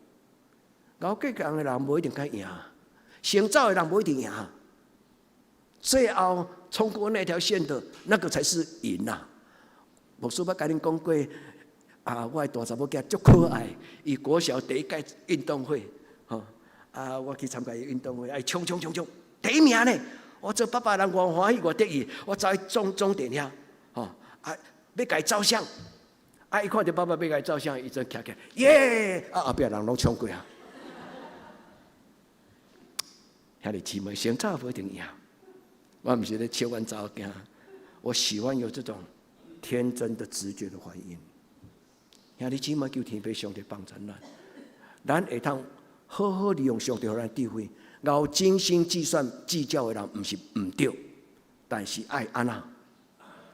？𠢕計較的人無一定較贏，先走的人無一定贏。最後衝過那條線的那個才是贏啊！牧師捌共恁講過，啊，我的大查某囝足可愛，伊國小第一屆運動會，吼，啊，我去參加伊運動會，愛衝衝衝衝，第一名呢！我做爸爸人偌歡喜偌得意，我走去終點遐，吼，啊，欲共伊照相，啊，伊看著爸爸欲共伊照相，伊就徛起來，耶！啊，後壁人攏衝過啊！兄弟姊妹，先走無一定贏。我毋是咧笑阮查某囝，我喜歡有這種天真的直覺的反應。兄弟姊妹，求天父上帝幫助咱，咱會通好好利用上帝予咱智慧，𠢕精心計算計較的人，毋是毋對，但是愛按怎，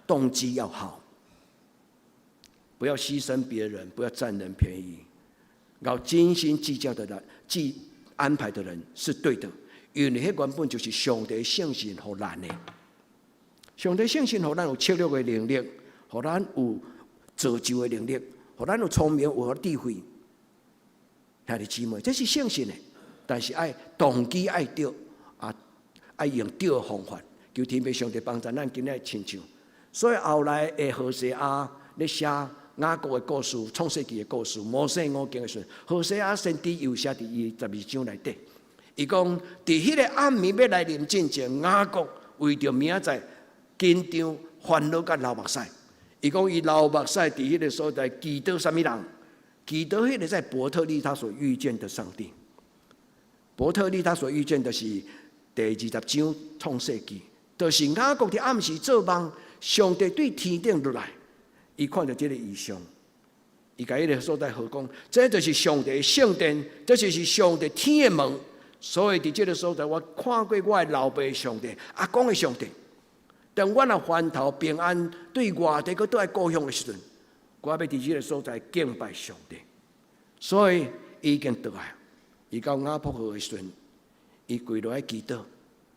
動機要好，不要犧牲別人，不要佔人便宜。𠢕精心計較的人，計安排的人是對的，因為彼原本就是上帝聖神予咱的。上帝聖神予咱有策略的能力，予咱有造就的能力，予咱有聰明有智慧。兄弟姊妹，這是聖神的，但是愛動機愛對，啊，愛用對的方法，求天父上帝幫助咱今仔親像。所以後來的何西阿咧寫雅各的故事、創世記的故事、摩西五經的時陣，何西阿先知又寫佇伊十二章內底。伊講佇彼个暗暝欲來臨進前，雅各為著明仔載緊張煩惱佮流目屎。伊講伊流目屎佇彼个所在祈禱啥物人？祈禱彼个在伯特利他所遇見的上帝。伯特利他所遇見的是第20章創世記，就是雅各佇暗時做夢，上帝對天頂落來，伊看著這个異象，伊共彼个所在號講，這就是上帝的聖殿，這就是上帝天的門。所以佇這个所在，我看過我的老爸上帝、阿公的上帝。當我若翻頭平安對外地閣倒來故鄉的時陣，我欲佇這个所在敬拜上帝。所以伊已經倒來，伊到雅博河的時陣，伊跪落來祈禱，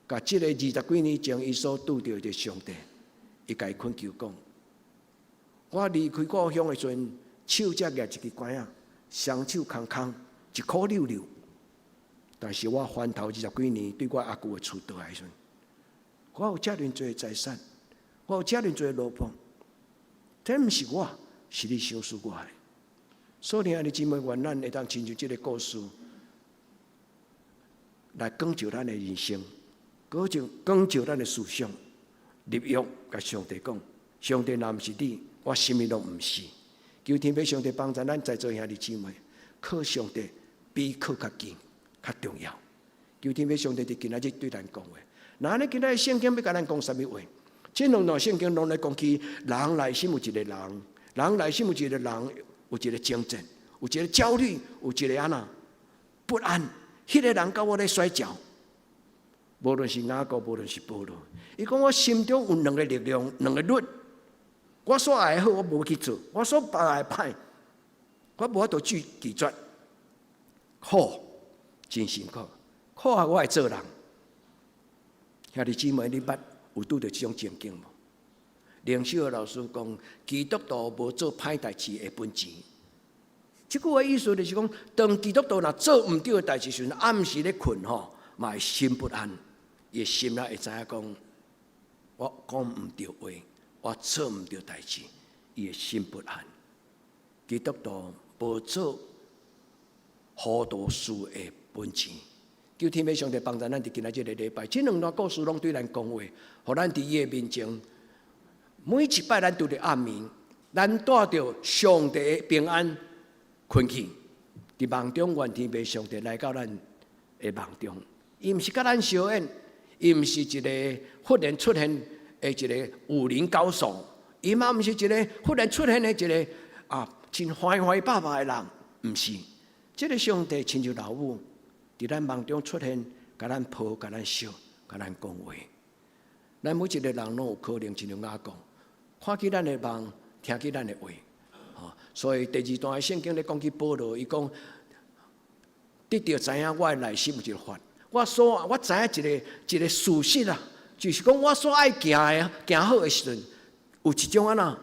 共這个20幾年前伊所拄著的上帝，伊共伊懇求講：我離開故鄉的時陣，手才舉一支拐仔，雙手空空，一箍溜溜。但是我翻頭20幾年對我阿舅的厝倒來時陣，我有遮爾濟財產，我有遮爾濟奴僕，這毋是我，是你賞賜我的。所以，兄弟姊妹，願咱會當親像這个故事來光照咱的人生，光照咱的思想，立約共上帝講：上帝若毋是你，我啥物攏毋是。求天父上帝幫助咱在座兄弟姊妹，靠上帝比靠家己較重要。求天父上帝佇今仔日對咱講話。若按呢今仔日聖經欲共咱講啥物話？這兩段聖經攏咧講起人內心有一个人，人內心有一个人有一個爭戰，有一個焦慮，有一個按怎不安。彼个人佮我咧摔跤，無論是雅各，無論是保羅，伊講我心中有兩个力量，兩個律。我所愛的好，我無去做；我所愛的歹，我無法度拒絕。苦，真辛苦，苦啊！我愛做人。兄弟姊妹，你捌有拄著這種情景無？靈修的老師講，基督徒無做歹代誌會分錢。這句話意思就是講，當基督徒若做毋對的代誌時，暗時咧睏吼，嘛會心不安，伊的心內會知影講，我講毋對話，我做毋對代誌，伊會心不安。基督徒無做糊塗事的本錢。求天父上帝幫助咱佇今仔這個禮拜，這兩段故事攏對咱講話，予咱佇伊的面前，每一擺咱拄著暗暝，咱帶著上帝的平安睏去，佇夢中願天父上帝來到咱的夢中，伊毋是佮咱相演，伊毋是一個忽然出現的一個武林高手，伊嘛毋是一個忽然出現的一個真歡歡霸霸的人，毋是。這個上帝親像老母，佇咱夢中出現，共咱抱，共咱錫，共咱講話。咱每一個人攏有可能親像雅各，看見咱的夢，聽見咱的話。所以第二段的聖經咧講起保羅，伊講得著知影我的內心有一個法，我知影一個一個事實啊，就是講我所愛行的行好的時陣，有一種按怎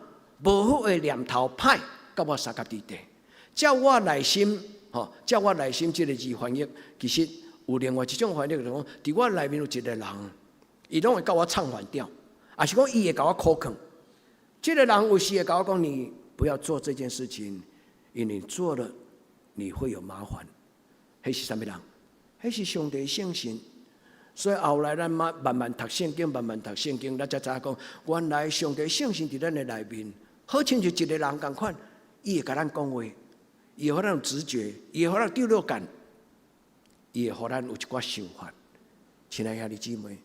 無好的念頭歹，佮我相佮佇底。照我內心，吼，照我內心這個字翻譯，其實有另外一種翻譯，就是講，佇我內面有一個人，伊攏會佮我唱反調，抑是講伊會共我苦勸。這個人有時會共我講，你不要做這件事情，因為你做了你會有麻煩。彼是啥物人？彼是上帝聖神。所以後來咱慢慢慢讀聖經，慢慢讀聖經，咱才知影講，原來上帝聖神佇咱的內面，好親像一個人仝款，伊會共咱講話，伊會予咱有直覺，伊會予咱有第六感，伊會予咱有一寡想法。親愛兄弟姊妹，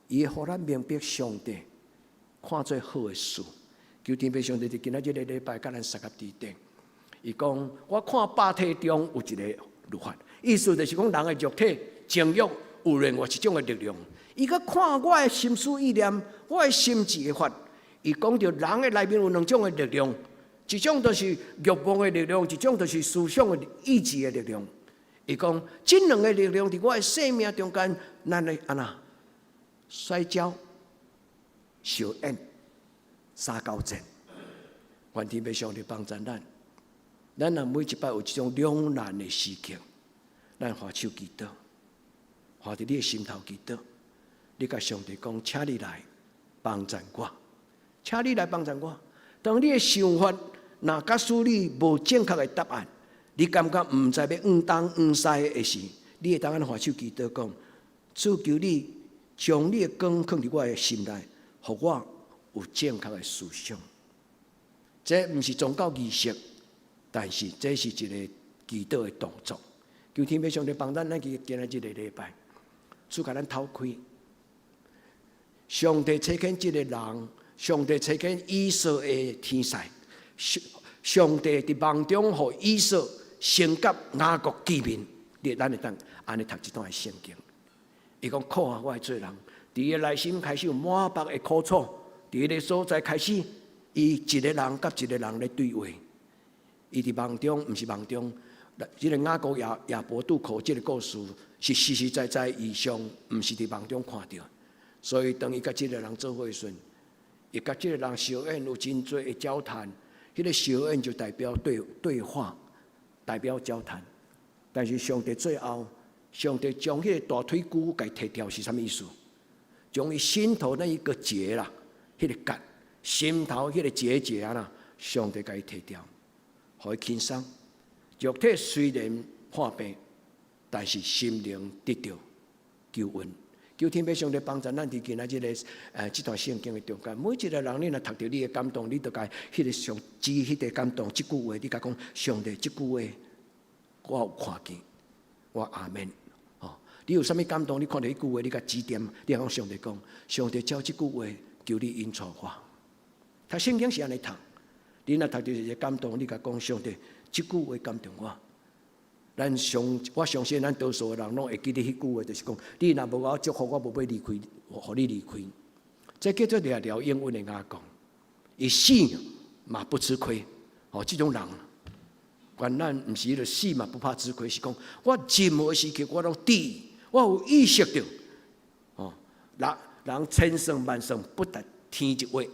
伊會予咱明白上帝看做好的事。求天父上帝佇今仔這個禮拜，共咱相佮佇底。伊講，我看百體中有一個律法，意思就是講人的肉體情慾有另外一種的力量。伊閣看我的心思意念，我的心志的法。伊講著人的內面有兩種的力量，一種就是慾望的力量，一種就是思想的意志的力量。伊講，這兩個力量佇我的生命中間，咱會按怎摔跤、相演、相交戰。願天父上帝幫助咱，咱若每一擺有這種兩難的時刻，咱頤手祈禱，頤佇你的心頭祈禱，你共上帝講，請你來幫助我，請你來幫助我。當你的想法若假使你無正確的答案，你感覺毋知欲往東往西的時，你會當按呢頤手祈禱講，主求你將你的光放佇我的心內，予我有正確的思想。這毋是宗教儀式，但是這是一個祈禱的動作。求天父上帝幫咱，咱去今仔這個禮拜，主共咱透開。上帝差遣這個人，上帝差遣以掃的天使，上上帝佇夢中予以掃先佮雅各見面，你咱會當按呢讀這段的聖經。伊講苦啊，我的做人，佇伊內心開始有滿腹的苦楚，佇彼个所在開始，伊一個人佮一個人咧對話。伊佇夢中，毋是夢中，這個雅各雅博渡口這個故事是實實在在異象，毋是佇夢中看著。所以當伊佮這個人做伙時陣，伊佮這個人相演有真濟的交談，彼個相演就代表對對話，代表交談。但是上帝最後，上帝將彼個大腿骨共伊提掉是啥物意思？將伊心頭那一個結啦，彼個結，心頭彼個結節啊啦，上帝共伊提掉，予伊輕鬆。肉體雖然破病，但是心靈得著救恩。求天父上帝幫助咱佇今仔這個這段聖經的中間，每一個人你若讀著你的感動，你就共彼個上指彼個感動，這句話你共講上帝這句話，我有看見，我阿門。哦，你有啥物感動？你看著彼句話，你共指點，你共上帝講，上帝照這句話，求你引帶我。讀聖經是按呢讀，你若讀著一個感動，你共講上帝，這句話感動我。咱相我相信咱多數的人攏會記得彼句話，就是講：你若無共我祝福，我無欲離開，予你離開。這叫做掠著應允的雅各，伊死嘛不吃虧。哦，這種人，原來毋是彼个死嘛不怕吃虧，是講我任何時刻我攏知，我有意識著。哦，人人千算萬算不達天一劃，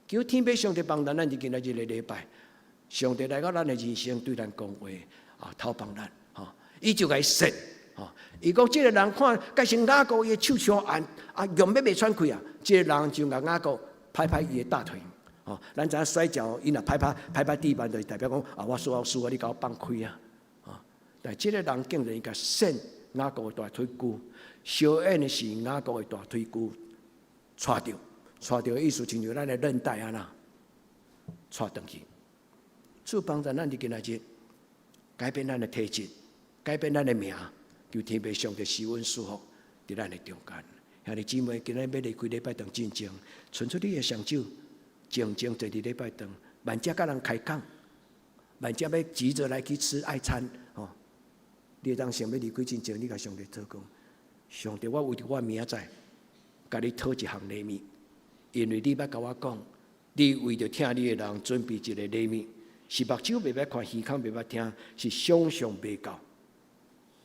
求天父上帝幫咱，咱佇今仔這個禮拜，上帝來到咱的人生，對咱講話啊，頭幫咱。伊就共伊說，吼！伊講這個人看，改成雅各伊的手相按啊，用欲袂喘氣啊！這個人就共雅各拍拍伊的大腿，吼，咱知影摔跤，伊若拍拍拍拍地板，就是代表講啊，我輸我輸啊，你共我放開啊！啊，但這个人竟然共扇雅各的大腿骨，相應的是雅各的大腿骨掣著，掣著的意思，親像咱的韌帶按呢，掣斷去。主幫助咱佇今仔日改變咱的體質，改變咱的名，求天父上帝施恩賜福佇咱的中間。兄弟姊妹，今仔日欲離開禮拜堂進前，伸出你的雙手，靜靜坐佇禮拜堂，慢才佮人開講，慢才欲急著來去吃愛餐，吼。你會當想欲離開進前，你共上帝禱告，上帝，我為著我明仔載，共你討一項禮物，因為你捌共我講，你為著疼你的人準備一個禮物，是目睭袂捌看，耳孔袂捌聽，是想象袂到，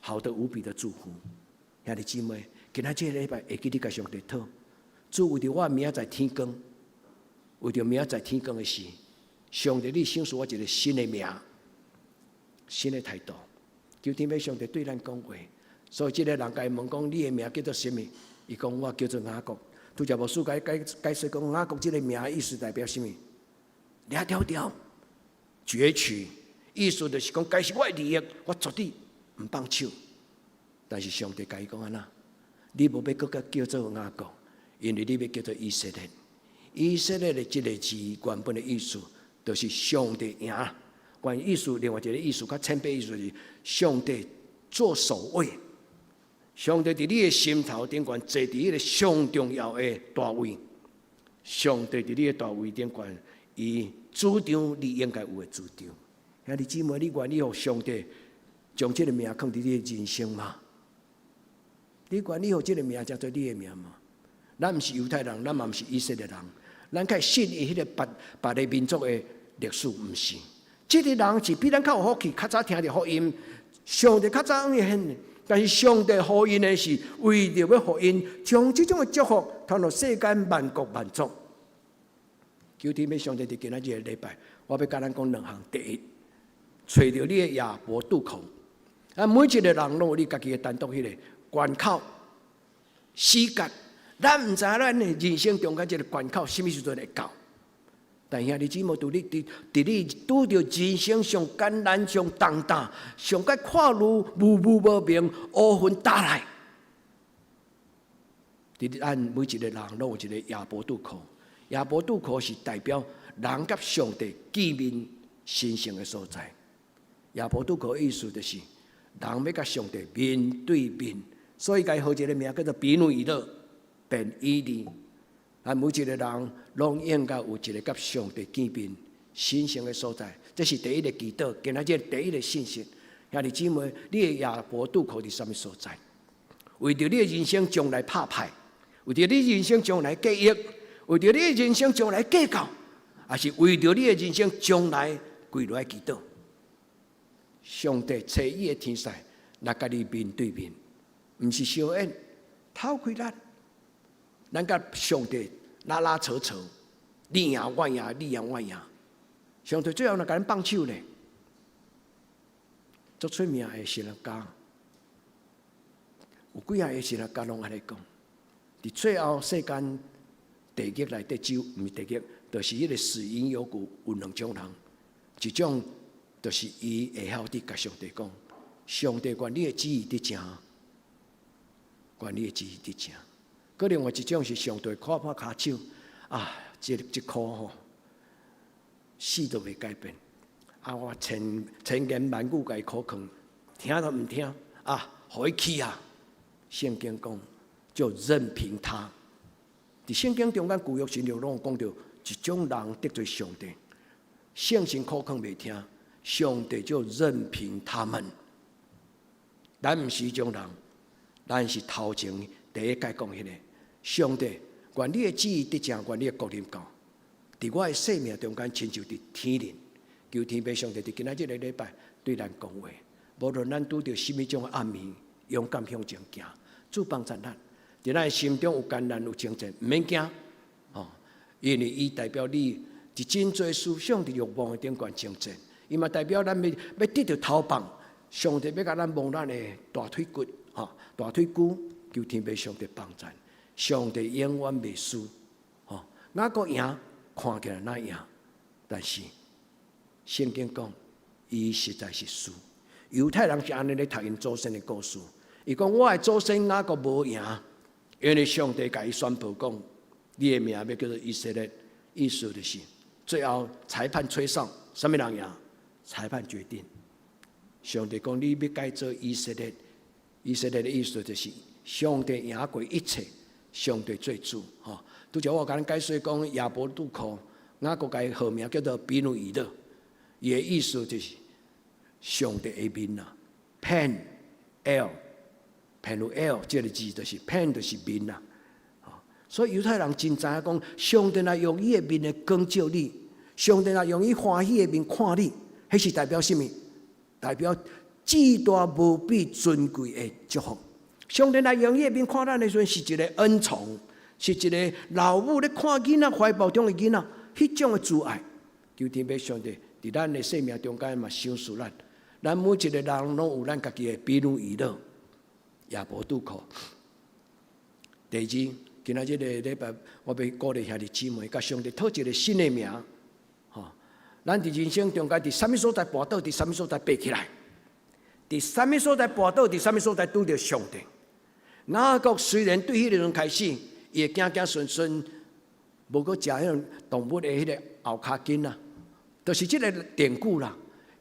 好得無比的祝福。兄弟姊妹，今仔這个禮拜會記你共上帝討，主為著我明仔載天光，為著明仔載天光的事，上帝你賞賜我一個新的名，新的態度。求天父上帝對咱講話，所以這个人共伊問講：你的名叫做啥物？伊講我叫做雅各。拄才牧師解解解釋講雅各這个名意思代表啥物？掠條條，攫取，意思就是講，該是我的利益，我絕對毋放手。但是上帝共伊講按怎？你無欲閣閣叫做雅各，因為你欲叫做以色列。以色列的這个字原本的意思，就是上帝贏。原意思，另外一個意思較淺白意思是上帝做首位，上帝佇你的心頭頂懸坐佇彼个上重要的大位，上帝佇你的大位頂懸，伊主張你應該有的主張。兄弟姊妹，你願意予上帝將這个名囥佇你的人生嗎？你願意予這个名成做你的名嗎？咱毋是猶太人，咱嘛毋是以色列人，咱較信伊彼个別別个民族的歷史，毋是。這个人是比咱較有福氣，較早聽著福音，上帝較早應允，但是上帝予𪜶的是為著欲予𪜶將這種的祝福傳予世間萬國萬族。求天父上帝佇今仔日个禮拜，我欲共咱講兩項。第一，揣著你的雅博渡口。啊，每一個人攏有你家己的單獨彼个關口、死角。咱毋知影咱的人生中間這个關口，啥物時陣會到。但兄弟姊妹，拄你佇佇你拄著人生上艱難、上重擔、上較看愈霧霧無明、烏雲罩來，佇咱每一個人攏有一個雅博渡口。雅博渡口是代表人佮上帝見面神聖的所在。雅博渡口意思就是人欲共上帝面對面，所以共伊號一個名叫做毗努伊勒，便以利。啊，每一個人攏應該有一個佮上帝見面神聖的所在，這是第一个祈禱，今仔日第一个信息。兄弟姊妹，你的雅博渡口佇啥物所在？為著你的人生將來拍敗，為著你人生將來計憶，為著你的人生將來計較，抑是為著你的人生將來跪落來祈禱？上帝差伊的天使來共你面對面，毋是相演，透開咱，咱佮上帝拉拉扯扯，你贏我贏，你贏我贏，上帝最後若共咱放手咧，足出名的神學家，有幾仔個神學家攏按呢講，佇最後世間地獄內底只有，毋是地獄，就是彼个死蔭幽谷有兩種人，一種就是伊會曉佇共上帝講，上帝願你的旨意得成，願你的旨意得成。閣另外一種是上帝看拍跤手，啊，這這箍吼，死都袂改變。啊，我千千言萬語共伊苦勸，聽都毋聽，啊，予伊去啊！聖經講，就任憑他。佇聖經中間舊約新約攏有講著一種人得罪上帝，聖神苦勸袂聽，上帝就任憑他們。咱毋是彼種人，咱是頭前第一擺講彼个。上帝，願你的旨意得成，願你的國臨到。佇我的生命中間，親像佇天靈，求天父上帝佇今仔這个禮拜對咱講話。無論咱拄著啥物種的暗暝，勇敢向前行，主幫助咱。佇咱的心中有艱難有掙扎，毋免驚，哦，因為伊代表你佇真濟思想佇欲望的頂懸掙扎，伊嘛代表咱欲欲得著頭棒，上帝欲共咱摸咱的大腿骨，吼，大腿骨，求天父上帝幫助。上帝永遠袂輸，吼，雅各贏，看起來若贏，但是聖經講，伊實在是輸。猶太人是按呢咧讀𪜶祖先的故事。伊講我的祖先雅各無贏，因為上帝共伊宣布講，你的名欲叫做以色列，意思就是最後裁判吹哨，啥物人贏？裁判決定。上帝講你欲改做以色列，以色列的意思就是上帝贏過一切，上帝做主。吼，拄才我共恁解說講雅博渡口，雅各共伊號名叫做比努伊勒，伊的意思就是上帝的面啊，Pen El Penuel 這个字就是 Pen 就是面啊。所以猶太人真知影講，上帝若用伊的面來光照你，上帝若用伊歡喜的面看你，彼是代表啥物？代表至大無比尊貴的祝福。上帝若用伊的面看咱的時陣，是一个恩寵，是一个老母咧看囡仔懷抱中的囡仔，彼種的慈愛。求天父上帝佇咱的生命中間嘛賞賜咱，咱每一个人攏有咱家己的比努伊勒、雅博渡口。第二，今仔這个禮拜，我欲鼓勵兄弟姊妹，共上帝討一个新的名。吼，咱佇人生中間，佇啥物所在跋倒，佇啥物所在爬起來？佇啥物所在跋倒，佇啥物所在拄著上帝？雅各雖然對彼个時陣開始，伊的子子孫孫無閣食彼種動物的彼个後跤筋啊，就是這个典故啦。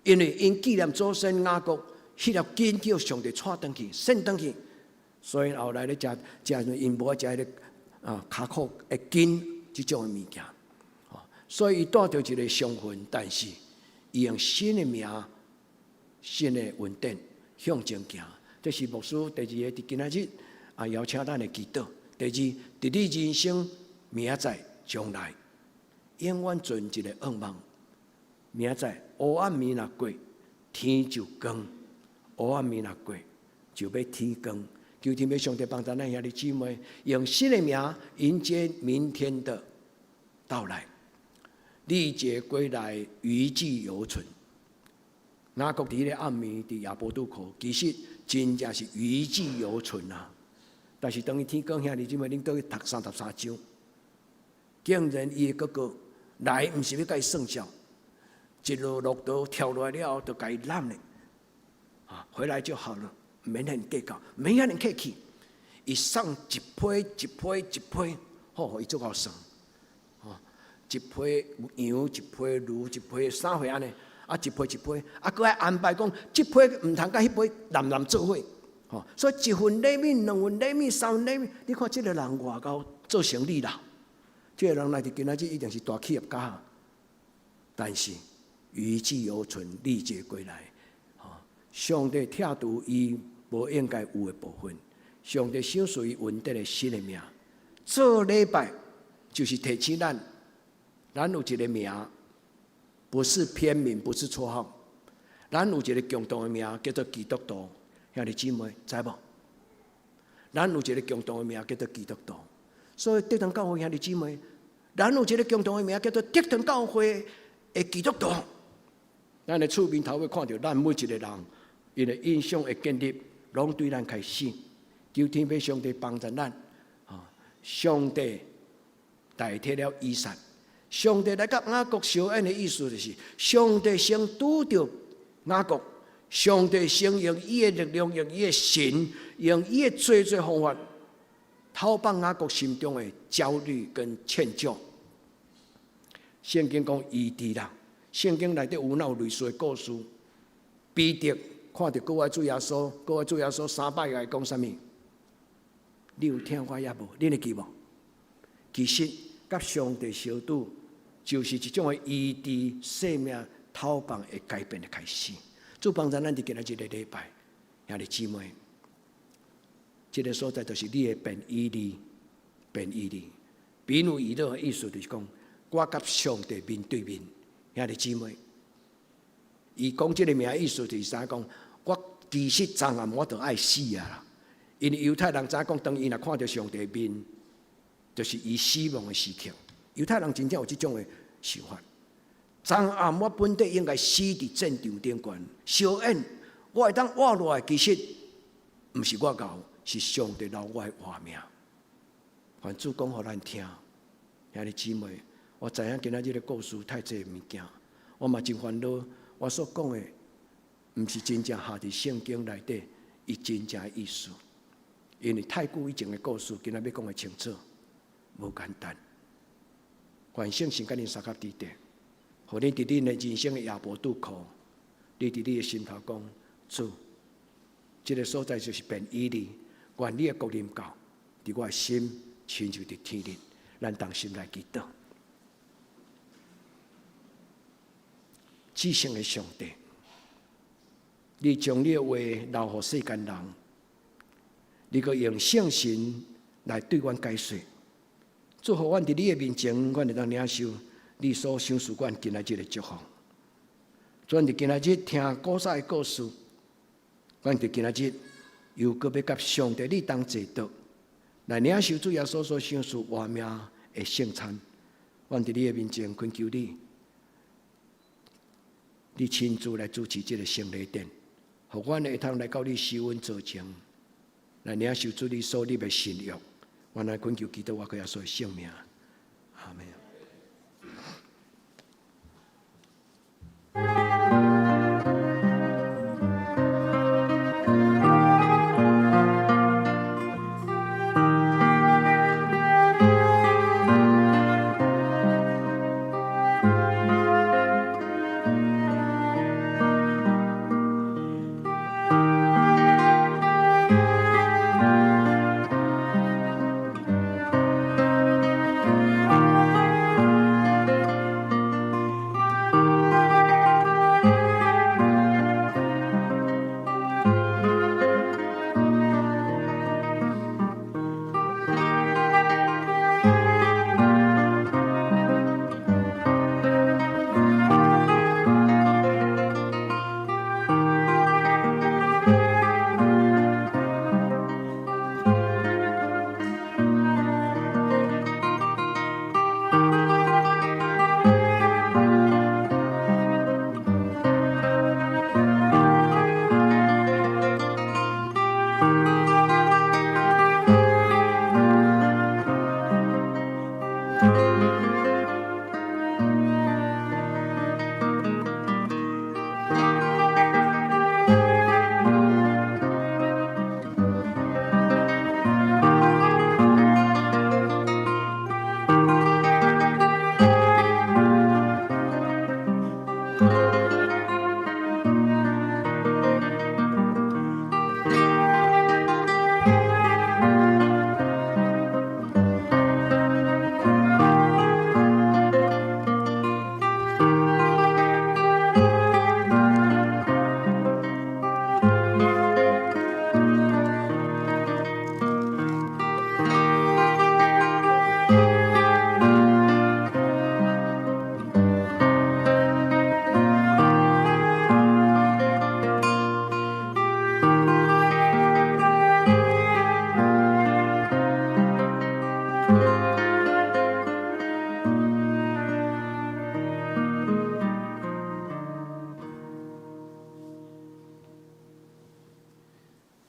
因為𪜶紀念祖先雅各，彼粒筋叫上帝帶轉去、獻轉去，所以後來咧食食𪜶無愛食彼个啊跤骨的筋這種的物件。所以伊帶著一个傷痕，但是伊用新的名、新的恩典向前行。這是牧師第二個佇今仔日啊邀請咱的祈禱。第二，佇你人生明仔載將來，永遠存一个願望。明仔載黑暗暝若過，天就光；黑暗暝若過，就欲天光。求天父上帝幫助咱兄弟姊妹，用新的名迎接明天的到來。歷劫歸來，餘悸猶存。雅各佇彼个暗暝佇雅博渡口，其實真正是餘悸猶存啊！但是當伊天光，兄弟姊妹，恁倒去讀33章，竟然伊的哥哥來，毋是欲共伊算賬，一路駱駝跳落來了後，就共伊攬咧，啊，回來就好了，免遐爾計較，免遐爾客氣。伊送一批一批一批，好，伊足夠算。一批羊，一批驢，一批啥貨按呢？啊，一批一批，啊，閣愛安排講，這批毋通佮彼批濫濫做伙，吼。所以一份禮物、兩份禮物、三份禮物，你看這个人偌𠢕做生意啦。這个人來佇今仔日一定是大企業家。但是餘悸猶存，歷劫歸來，吼！上帝拆除伊無應該有的部分，上帝賞賜伊穩定的新的名。做禮拜就是提醒咱。咱有一个名，不是片名，不是綽號。咱有一个共同的名，叫做基督徒。兄弟姊妹，知無？咱有一个共同的名，叫做基督徒。所以德堂教會兄弟姊妹，咱有一个共同的名，叫做德堂教會的基督徒。咱的厝邊頭尾看著咱每一个人，𪜶的印象的建立，攏對咱開始。求天父上帝幫助咱，上帝代替了以撒。上帝來佮雅各相應的意思就是，上帝先拄著雅各，上帝先用伊的力量，用伊的神，用伊的濟濟方法，討放雅各心中的焦慮跟歉疚。聖經講醫治啦，聖經內底有哪有類似的故事？彼得看著閣愛主耶穌，閣愛主耶穌三擺共伊講啥物？你有疼我抑無？恁會記無？其實，佮上帝相拄，就是一種的醫治生命討放的改變的開始。主幫助咱佇今仔這个禮拜，兄弟姊妹，這个所在就是你的便以利，便以利，比努以勒的意思就是講，我佮上帝面對面，兄弟姊妹，伊講這个名意思就是啥？講我其實昨暗我都愛死啊啦，因為猶太人知影講，當伊若看著上帝面，就是伊死亡的時刻。猶太人真正有這種的想法。昨暗我本底應該死佇戰場頂懸，相應我會當活落來，其實毋是我𠢕，是上帝留我的活命。願主講予咱聽，兄弟姊妹，我知影今仔日的故事太濟物件，我嘛真煩惱。我所講的，毋是真正合佇聖經內底伊真正的意思，因為太久以前的故事，今仔欲講會清楚，無簡單。願聖神佮恁相佮佇底，予你佇恁的人生的雅博渡口，你佇你的心頭講，主，這个所在就是便以利，願你的國臨到，佇我的心，親像佇天頂，咱同心來祈禱。至聖的上帝，你將你的話留予世間人，你閣用聖神來對阮解說，祝福阮佇你的面前，阮會當領受你所賞賜阮今仔日的祝福。主，阮佇今仔日聽古早的故事，阮佇今仔日又閣欲佮上帝你同齊桌，來領受主耶穌所賞賜活命的聖餐。阮佇你的面前懇求你，你親自來主持這个聖禮典，予阮會通來到你施恩座前，來領受主你所立的新約。阮來懇求基督，我閣耶穌的聖名，阿門。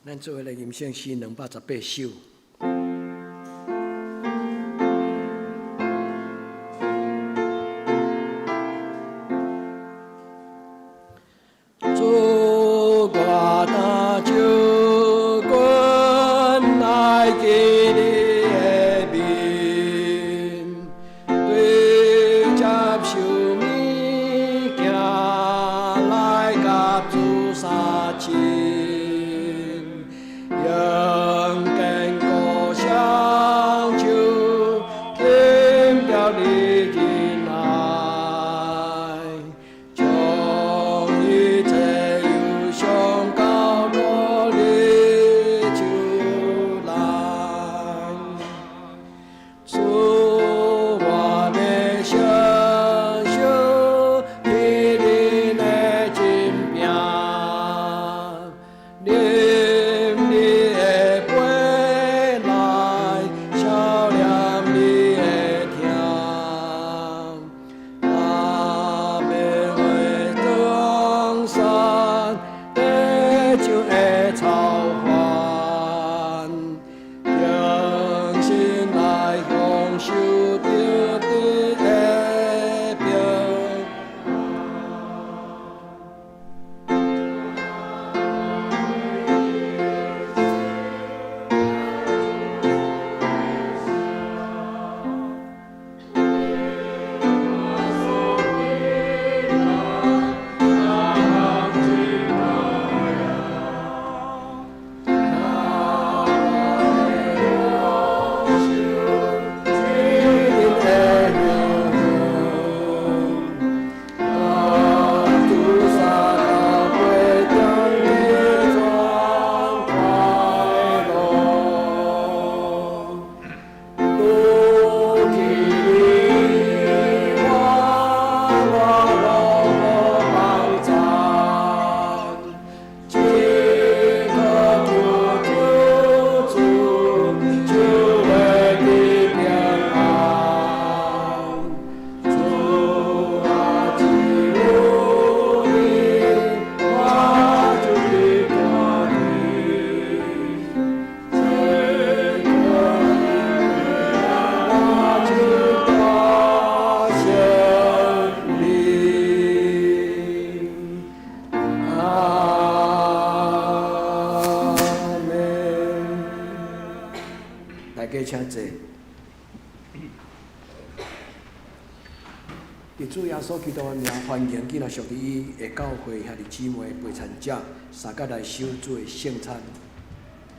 咱做伙來吟聖詩218首。主，我若就近來見你的面，對接受物件來佮主相親，用堅固坐。伫主耶穌基督的名，歡迎今仔屬於伊的教會兄弟姊妹陪參者，相佮來守主的聖餐。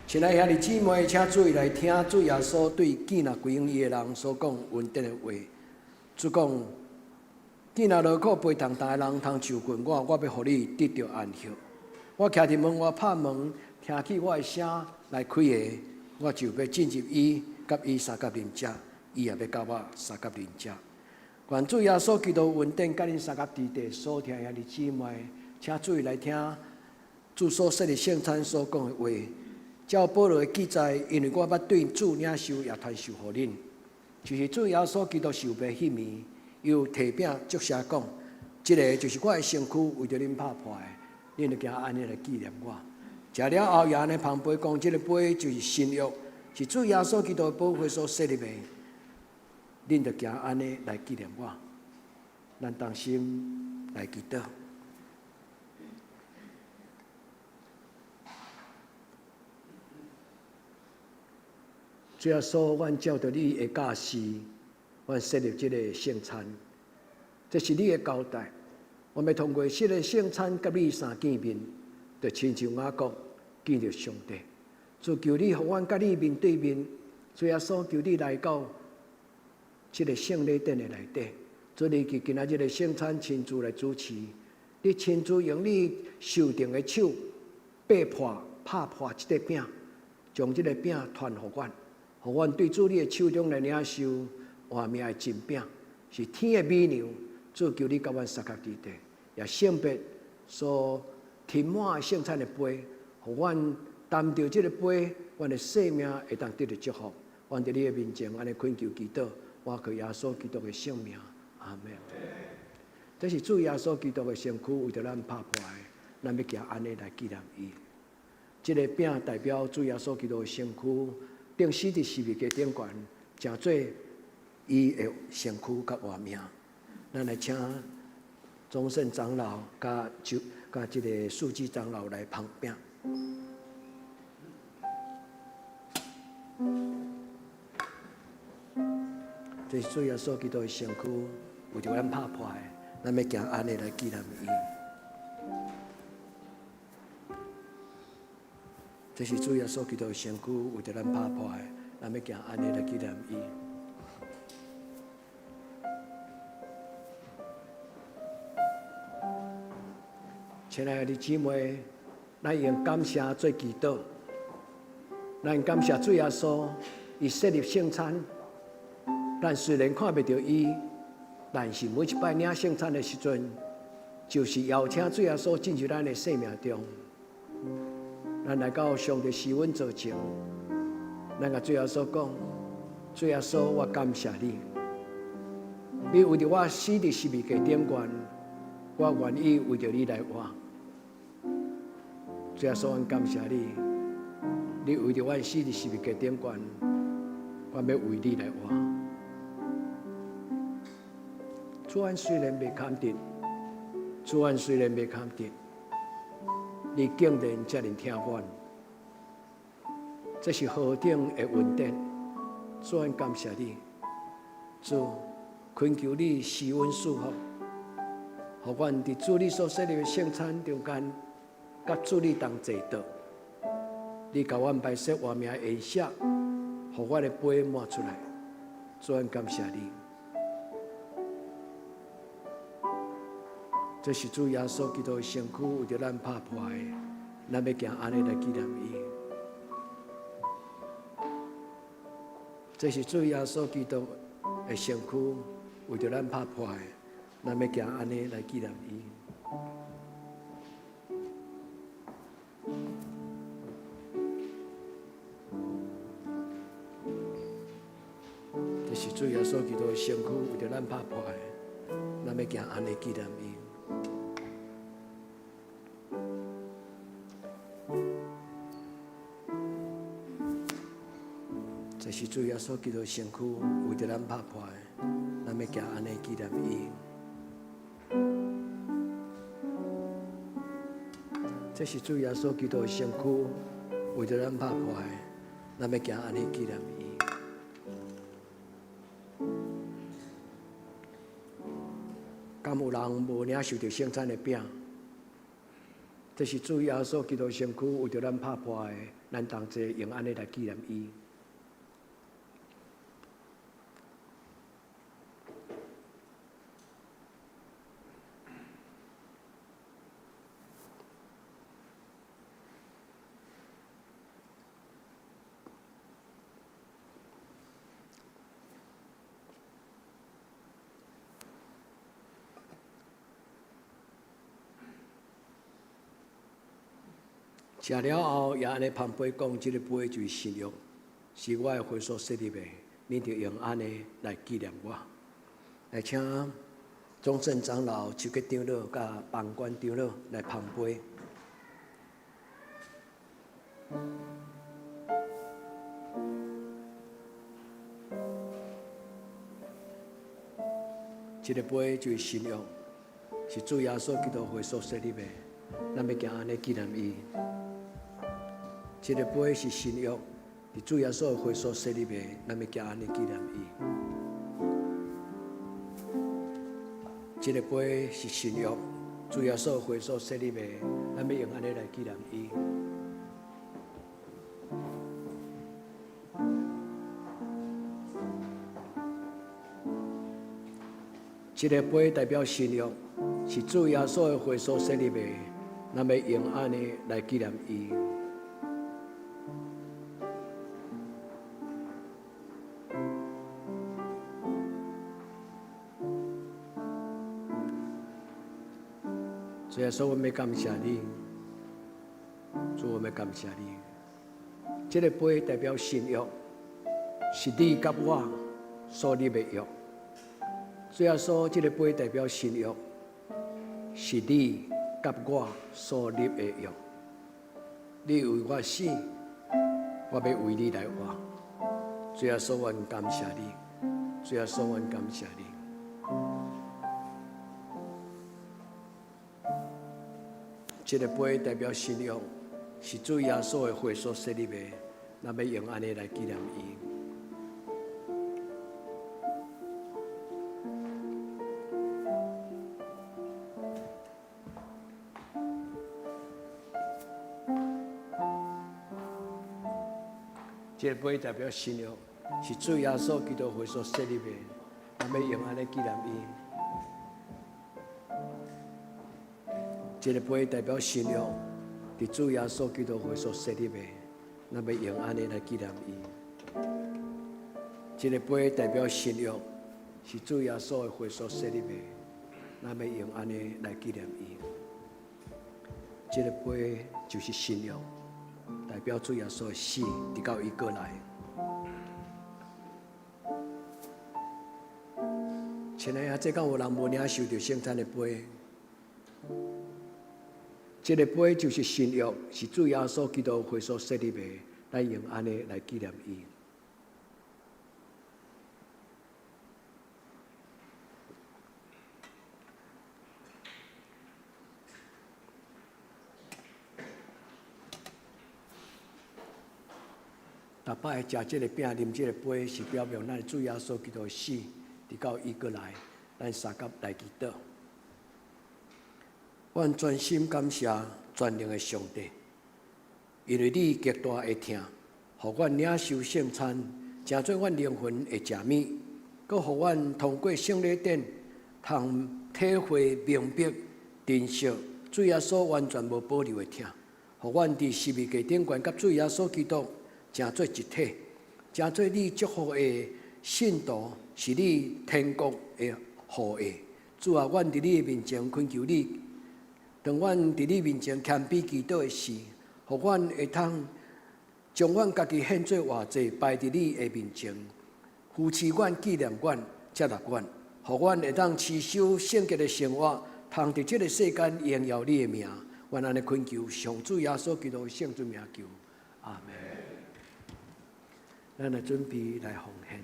親愛兄弟姊妹，請注意來聽主耶穌對見若歸向伊的人所講恩典的話。主講：見若勞苦背重擔的人，通就近我，我欲予你得著安息。我徛佇門外拍門，聽見我的聲來開的，我就欲進入伊，佮伊相佮啉食，伊也欲佮我相佮啉食。願主耶穌基督恩典佮恁相佮佇地所聽兄弟姊妹，請注意來聽主所設的聖餐所講的話。照保羅的記載，因為我捌對主領受，也傳授予恁，就是主耶穌基督受賣彼暝，伊有提餅祝謝講：這个就是我的身軀，為著恁拍破的，恁著行按呢來紀念我。食了後，也按呢捧杯講：這个杯就是新約，是主耶穌基督的寶血所設立的。恁著行按呢來紀念我。咱同心來祈禱。主耶穌，阮照著你的教示，阮設立這个聖餐，這是你的交代。阮欲通過這个聖餐，佮你相見面，就親像雅各見著上帝。主求你予阮佮你面對面，主耶穌求你來到這个聖禮殿的內底，主你去今仔日的聖餐親自來主持，你親自用你受定的手，擘破、拍破這個餅，將這個餅傳予阮。予阮對主你的手中來領受活命的真餅，是天的美糧。主求你佮阮相佮佇地，也聖別所盛滿的聖餐的杯，予阮擔著這個杯，阮的生命會當得著祝福。阮佇你的面前按呢懇求祈禱，我靠耶穌基督的聖名，阿們。這是主耶穌基督的身軀，為著咱拍破的，咱欲行按呢來紀念伊。這个餅代表主耶穌基督的身軀。釘死佇十字架頂懸，成做伊的身軀佮活命。咱來請宗聖長老佮就佮這个書記長老來捧餅。這是主耶穌基督的身軀，為著咱拍破的，咱欲行按呢來紀念伊。這是主耶穌基督的身軀，為著咱拍破的，咱欲行按呢來紀念伊。親愛的姊妹，咱用感謝做祈禱，咱用感謝主耶穌，伊設立聖餐。咱雖然看袂著伊，但是每一擺領聖餐的時陣，就是邀請主耶穌進入咱的生命中。咱來到上帝施恩座前，咱共主耶穌講：主耶穌，我感謝你，你為著我死佇十字架頂懸，我願意為著你來活。主耶穌，阮感謝你，你為著我死佇十字架頂懸，我欲為你來活。主，阮雖然袂堪得，主，阮雖然袂堪得。你竟然遮爾疼阮，這是何等的恩典！主，阮感謝你，主，懇求你施恩賜福，予阮佇主你所設立的聖餐中間，佮主你同齊桌。你共阮擺設活命的筵席，予阮的杯滿出來。主，阮感謝你。這是主耶穌基督的身軀，為著咱拍破的，咱欲行按呢來紀念伊。這是主耶穌基督的身軀，為著咱拍破的，咱欲行按呢來紀念伊。這是主耶穌基督的身軀，為著咱拍破的，咱欲行按呢紀念伊。這是主耶穌基督身軀，為著咱拍破的，咱欲行按呢紀念伊。這是主耶穌基督的身軀，為著咱拍破的，咱欲行按呢紀念伊。敢有人無領受著聖餐的餅？這是主耶穌基督身軀為著咱拍破的，咱同齊用按呢來紀念伊。食了後，也按呢捧杯講：這个杯就是新約，是我的血所設立的，恁著用按呢來紀念我。來請總聖長老、首席長老佮房管長老來捧杯。這个杯就是新約，是主耶穌基督血所設立的，咱欲行按呢紀念伊。這个杯是新約，是主耶穌的血所設立的，咱欲行按呢紀念伊。這个杯是新約，主耶穌的血所設立的，咱欲用按呢來紀念伊。這个杯代表新約，是主耶穌的血所設立的，咱欲用按呢來紀念伊。主耶穌，阮欲感謝你，主，阮欲感謝你。這个杯代表新約，是你佮我所立的約。主耶穌，這个杯代表新約，是你佮我所立的約。你為我死，我欲為你來活。主耶穌，阮感謝你。主耶穌，阮感謝你。這个杯代表新約，是主耶穌的血所設立的，咱欲用按呢來紀念伊。這个杯代表新約，是主耶穌基督血所設立的，咱欲用按呢紀念伊。這个杯代表新約，佇主耶穌基督血所設立的，咱欲用按呢來紀念伊。這个杯代表新約，是主耶穌的血所設立的，咱欲用按呢來紀念伊。這个杯就是新約，代表主耶穌的死，直到伊過來。親愛的，這敢有人無領受著聖餐的杯？這个杯就是新約，是主耶穌基督血所設立的，咱用按呢來紀念伊。逐擺食這个餅、啉這个杯，是表明咱主耶穌基督的死，直到伊過來，咱相佮來祈禱。阮專心感謝全能的上帝，因為你極大的疼，予阮領受聖餐，成做阮靈魂的食物，閣予阮通過聖禮典，通體會明白、珍惜主耶穌完全無保留的疼，予阮佇十字架頂懸佮主耶穌基督成做一體，成做你祝福的信徒，是你天國的後裔。主啊，阮佇你的面前懇求你。當阮佇你面前謙卑祈禱的時，予阮會通將阮家己獻做活祭，擺佇你的面前，扶持阮、紀念阮、接納阮，予阮會當持守聖潔的生活，通佇這个世間榮耀你的名。阮按呢懇求，上主耶穌基督的聖尊名求，阿們。咱來準備來奉獻。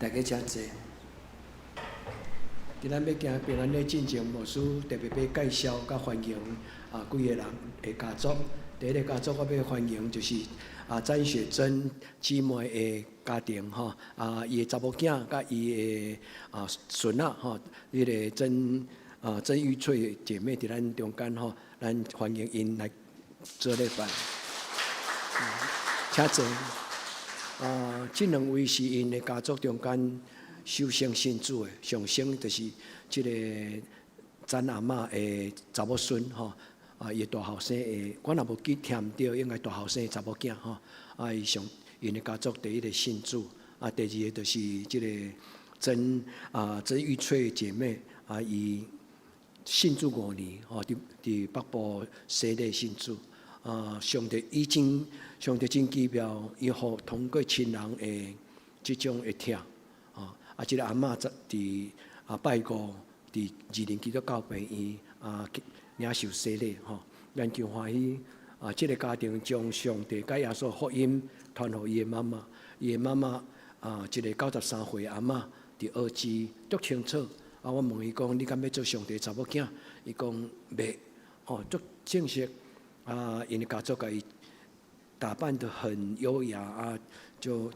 大家請坐。今仔欲行平安禮進前，牧師特別欲介紹佮歡迎幾个人的家族。第一个家族我欲歡迎就是詹雪珍姊妹的家庭吼，伊的查某囝佮伊的孫仔吼，彼个曾玉翠姐妹佇咱中間吼，咱歡迎𪜶來做禮拜。請坐。這兩位是𪜶的家族中間首先信主的，上先就是這个詹阿嬤的查某孫吼，伊的大後生的，我若無記聽毋著，應該大後生的查某囝吼，伊上𪜶的家族第一個信主，第二个就是這个曾玉翠姐妹，伊信主5年，吼，佇北部洗禮信主。上帝真奇妙，伊予通過親人的這種的疼，這个阿嬤在佇拜五佇二林基督教病院領受洗禮吼，咱真歡喜這个家庭將上帝佮耶穌福音傳予伊的媽媽，伊的媽媽一个93歲阿嬤佇澳洲足清楚。我問伊講，你敢欲做上帝查某囝？伊講欲，哦，足正式。𪜶的家族共伊打扮得很優雅啊，就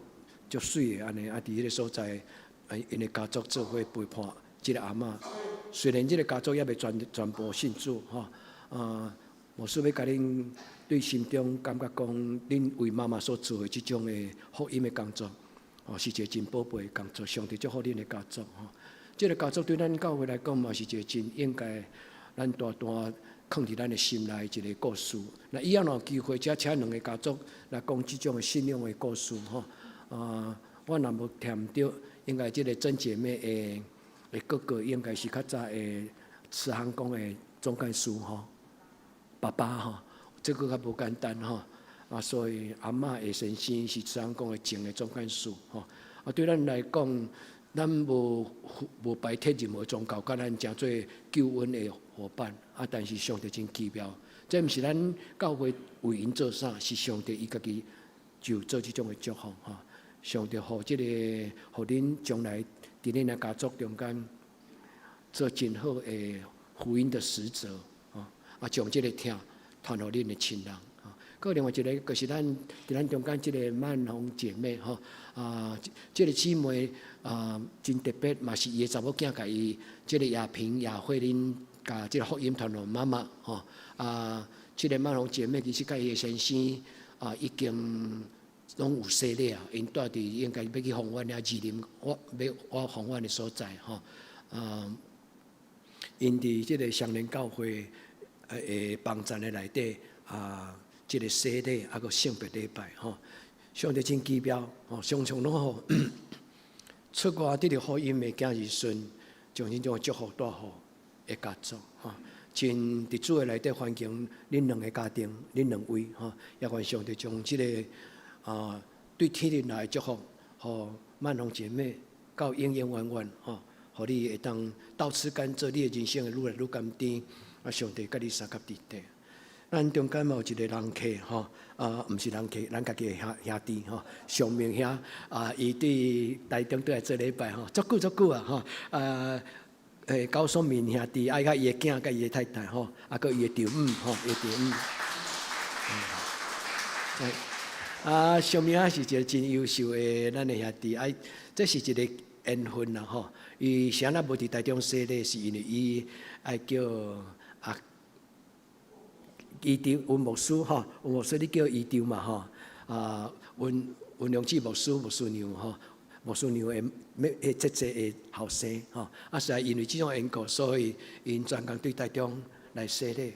足媠的按呢，佇彼个所在，𪜶的家族做伙陪伴這个阿嬤。雖然這个家族猶未全部信主吼，牧師欲共恁對心中感覺講，恁為媽媽所做的這種的福音的工作，哦，是一个真寶貝的工作。上帝祝福恁的家族吼，這个家族對咱教會來講嘛是一个真應該，咱大大囥佇咱的心內一个故事。那以後若有機會，才請兩个家族來講這種的信仰的故事吼。我若無聽毋著，應該這个曾姐妹的哥哥應該是較早的慈航宮的總幹事吼，爸爸吼，這个較無簡單吼。所以阿嬤的先生是慈航宮的前的總幹事吼。對咱來講，咱無排斥任何宗教，共咱成做救恩的夥伴。但是上帝真奇妙，這毋是咱教會為𪜶做啥，是上帝伊家己就做這種的祝福吼。上帝予這个，予恁將來佇恁的家族中間做真好的福音的使者，吼！將這个疼傳予恁的親人。閣另外一个，就是咱佇咱中間這个曼紅姐妹吼，這个姊妹真特別，嘛是伊的查某囝共伊這个亞平亞慧恁共這个福音傳予媽媽吼，這个曼紅姐妹其實佮伊的先生已經攏有洗禮啊，𪜶住佇應該欲去宏遠遐二林，我欲我宏遠的所在吼，𪜶佇這个雙連教會的幫站的內底這个洗禮啊，閣聖別禮拜吼，上帝真奇妙吼，常常攏予出外得著福音的囝兒孫，將這種祝福帶予的家族吼，真佇主的內底歡迎恁兩个家庭，恁兩位吼，也願上帝將這个對天靈來的祝福，予曼紅姐妹到永永遠遠吼，予你會當倒吃甘蔗，你的人生會愈來愈甘甜，上帝佮你相佮佇底。咱中間嘛有一个人客吼，毋是人客，咱家己的兄弟吼，尚明兄，伊對台中轉來做禮拜吼，足久足久啊吼，高松明兄弟，佮伊的囝，佮伊的太太吼，閣伊的丈母吼，伊的丈母。尚明兄是一个真優秀的咱的兄弟，這是一個緣分啦吼。伊啥仔無佇台中洗禮，是因為伊愛叫姨丈溫牧師吼，溫牧師你叫姨丈嘛吼，溫溫良志牧師牧師娘吼，牧師娘的妹的姐姐的後生吼，實在因為這種緣故，所以𪜶專工對台中來洗禮。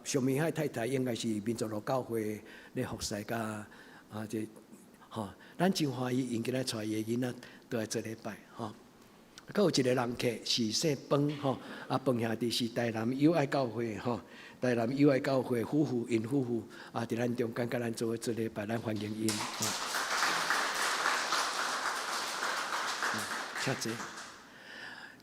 尚明海太太應該是民族路教會咧服侍佮這吼，咱真歡喜𪜶今仔帶伊的囡仔倒來做禮拜吼。閣有一个人客是姓彭吼，彭兄弟是台南友愛教會吼，台南友愛教會夫婦𪜶夫婦佇咱中間佮咱做伙做禮拜，咱歡迎𪜶。請坐。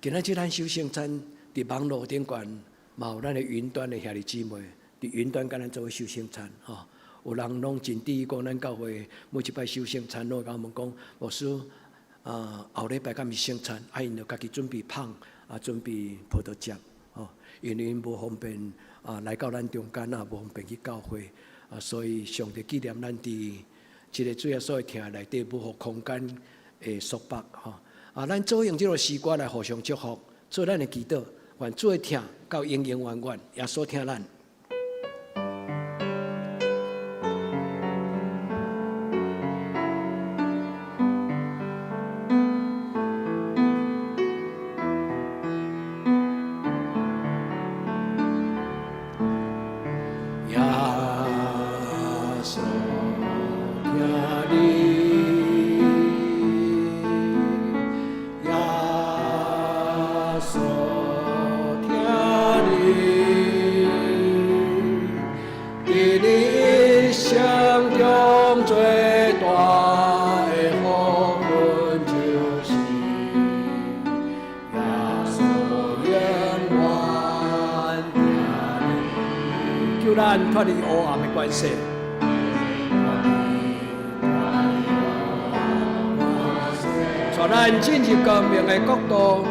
今仔日咱守聖餐佇網路頂懸，嘛有咱的雲端的兄弟姊妹佇雲端佮咱做伙守聖餐吼。有人攏真注意講，咱教會每一擺守聖餐，攏會共我們講，牧師。啊，後禮拜敢是聖餐，啊，𪜶就家己準備麭，啊，準備葡萄汁，吼，因為𪜶無方便啊來到咱中間啊，無方便去教會，啊，所以上帝紀念咱佇這个主耶穌的疼內底，無予空間的束縛，吼。啊，咱做用這个詩歌來互相祝福，做咱的祈禱，願主的疼到永永遠遠，耶穌疼咱。耶穌疼你，耶穌疼你，佇你一生中最大的福分就是耶穌永遠疼你，救咱脫離黑暗的權勢。帶咱進入光明的國度，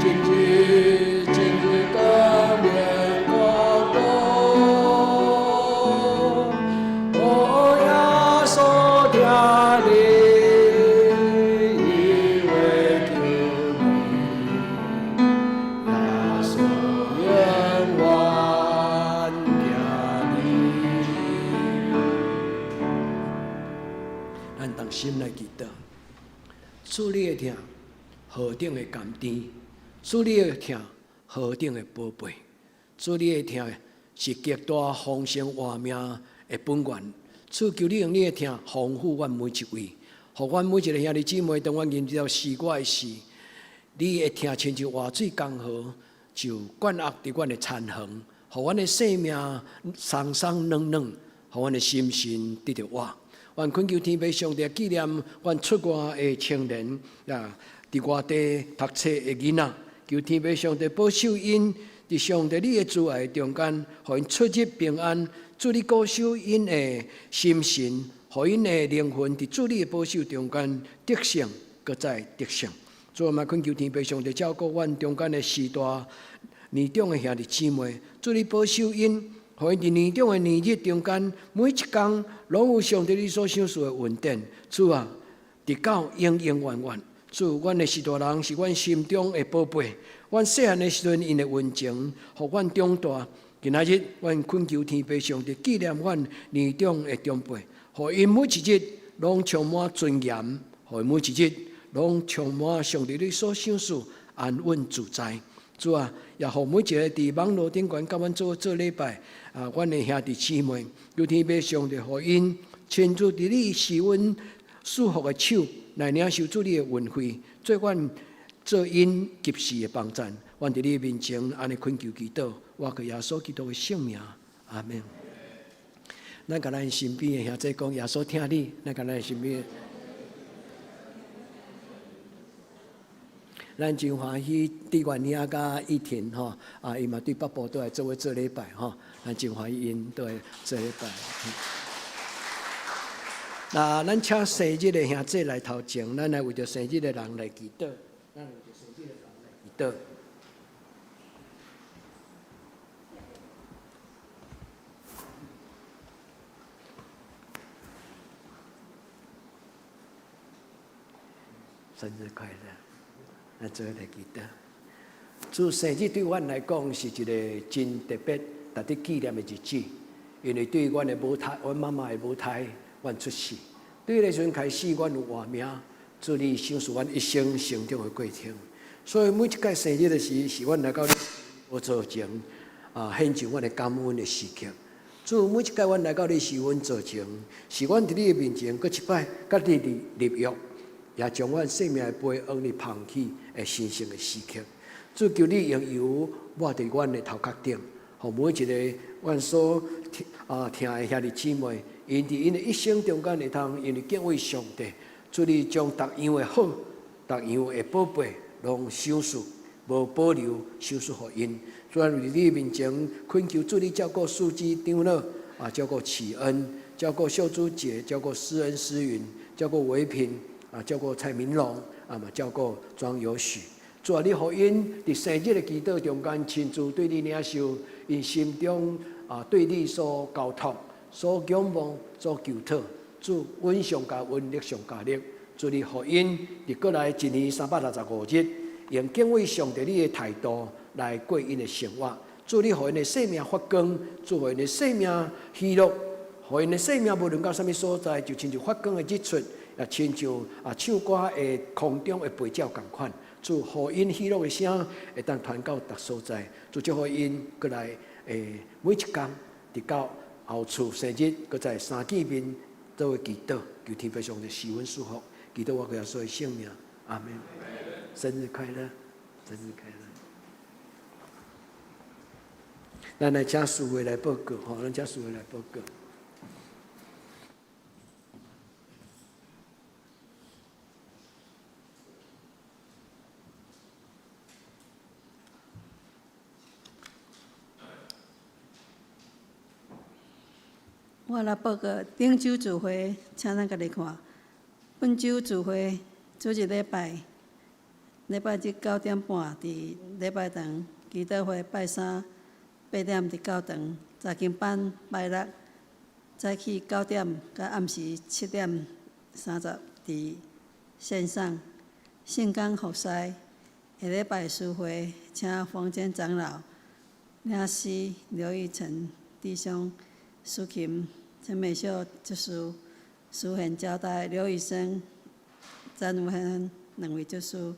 進入進入光明國度。哦，耶穌疼你，伊會救你，耶穌永遠疼你。咱同心來祈禱。主你的疼何等的甘甜，主你的疼何等的寶貝，主你的疼是極大豐盛活命的本源。主求你用你的疼豐富阮每一位，予阮每一个兄弟姊妹，當阮面對死我的時，你的疼親像活水江河，就灌壓佇阮的田園，予阮的生命鬆鬆軟軟，予阮的心神得著活。阮懇求天父上帝紀念阮出外的青年，啊，佇外地讀冊的囡仔，求天父上帝保守𪜶，佇上帝你的慈愛中間，予𪜶出入平安。主你保守𪜶的心神，予𪜶的靈魂佇主你的保守中間得勝，閣再得勝。主啊，懇求天父上帝照顧阮中間的序大年長的兄弟姊妹，主你保守𪜶。予𪜶佇年長的年日中間，每一工攏有上帝你所賞賜的恩典。主啊，直到永永遠遠。主，阮的序大人是阮心中的寶貝。阮細漢的時陣，𪜶的溫情，予阮長大。今仔日，阮懇求天父上帝紀念阮年長的長輩，予𪜶每一日攏充滿尊嚴，予𪜶每一日攏充滿上帝你所賞賜安穩自在。主啊，也予每一个佇網路頂懸佮阮做做禮拜啊，阮的兄弟姊妹，求天父上帝予𪜶親自佇你施恩賜福的手來領受主你的恩惠，做阮做𪜶及時的幫贊。阮佇你面前按呢懇求祈禱，我靠耶穌基督的聖名，阿們。咱共咱身邊的兄弟講，耶穌疼你。咱共咱身邊。咱真歡喜，志願兄佮依婷吼，啊，伊嘛對北部倒來做伙做禮拜吼，咱真歡喜𪜶倒來做禮拜。那咱請生日的兄弟來頭前，咱來為著生日的人來祈禱。咱為著生日的人來祈禱。生日快樂！咱做伙來祈禱。主生日對阮來講是一个真特別、值得紀念的日子，因為對阮的母胎、阮媽媽的母胎，阮出世。對彼个時陣開始，阮有活命，主你賞賜阮一生成長的過程。所以每一屆生日的時，是阮來到你寶座前啊，獻上阮的感恩的時刻。主每一屆阮來到你施恩座前，是阮佇你的面前，閣一擺佮你立立約。也將阮生命的杯向你捧起的神聖的時刻，主求你用油抹佇阮的頭殼頂，予每一个阮所疼啊疼的兄弟姊妹，𪜶佇𪜶的一生中間會通因為敬畏上帝，主你將逐樣的好、逐樣的寶貝攏賞賜，無保留賞賜予𪜶。主啊，佇你面前懇求主你照顧樹枝長老啊，照顧啟恩，照顧秀珠姐，照顧施恩施雲，照顧維平。啊，照顧蔡明龍，啊嘛照顧莊有許。主啊，你予𪜶佇生日的祈禱中間，親自對你領受，𪜶心中啊對你所交託、所仰望、所求討。主，阮上加恩，力上加力。主你予𪜶佇過來一年365日，用敬畏上帝你的態度來過𪜶的生活。主你予𪜶的生命發光，主予𪜶的生命喜樂，予𪜶的生命無論到啥物所在，就親像發光的日出，也親像啊唱歌的空中的飛鳥仝款。主予𪜶喜樂的聲會當傳到逐所在。主祝福𪜶過來每一工，直到後厝生日，閣再相見面，做伙祈禱，求天父上帝賜阮祝福，祈禱我耶穌的聖名，阿門。生日快樂，生日快樂。咱來請司會來報告，吼，咱請司會來報告。我來報告頂週聚會，請咱家己看。本週聚會主日禮拜，禮拜日9點半佇禮拜堂祈禱會，拜三8點佇教堂查經班，拜六早起9點佮暗時7點30佇線上聖工服侍。下禮拜司會請房間長老領師劉玉成弟兄、司琴陳美秀執事、司賢交代劉醫生、詹文亨兩位執事、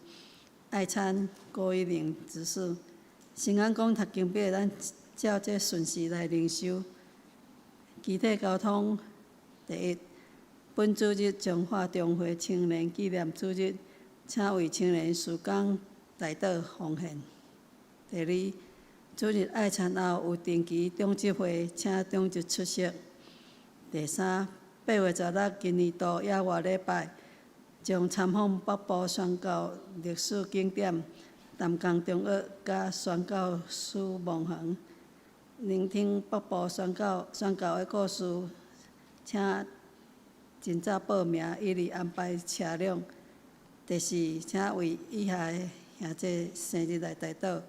愛餐郭玉玲執事。新安講讀經表，咱照這順序來靈修。肢體交通第一，本主日彰化中會青年紀念主日，請為青年事工代禱奉獻。第二，主日愛餐後有定期長執會，請長執出席。第三，8月16今年度野外禮拜，將參訪北部宣教歷史景點淡江中學佮宣教師墓園，聆聽北部宣教的故事，請盡早報名，以利安排車輛。第四，請為以下的兄弟生日來代禱。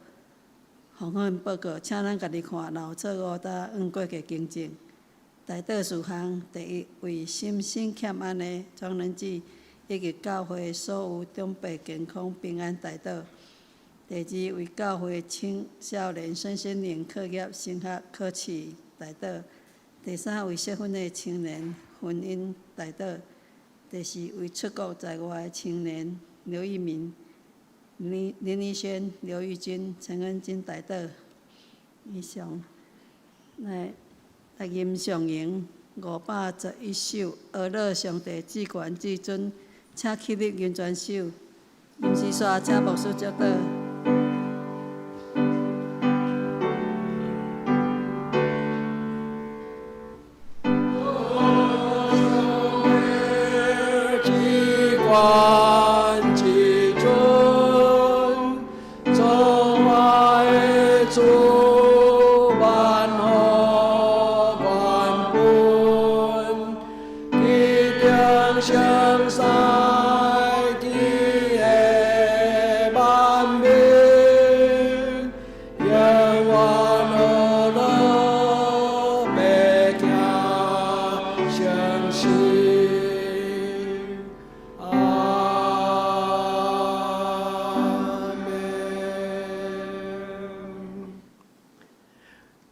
奉獻報告，請咱家己看，若有錯誤，搭按過去更正。代禱事項：第一，為心身欠安的莊仁志以及教會所有長輩健康平安代禱。第二，為教會青少年身心靈課業升學考試代禱。第三，為適婚的青年婚姻代禱。第四，為出國在外的青年劉一鳴、林立軒、劉玉君、陳恩金代禱。以上，來，來吟上吟511首，阿樂上帝至懸至尊，請起立吟全首。臨時煞請牧師祝禱。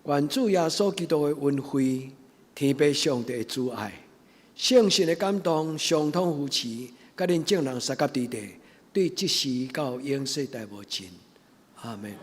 願主耶穌基督的恩惠、天父上帝的慈愛、聖神的感動、相通扶持，佮恁眾人相佮佇佇，對這時到永世代無盡。阿門。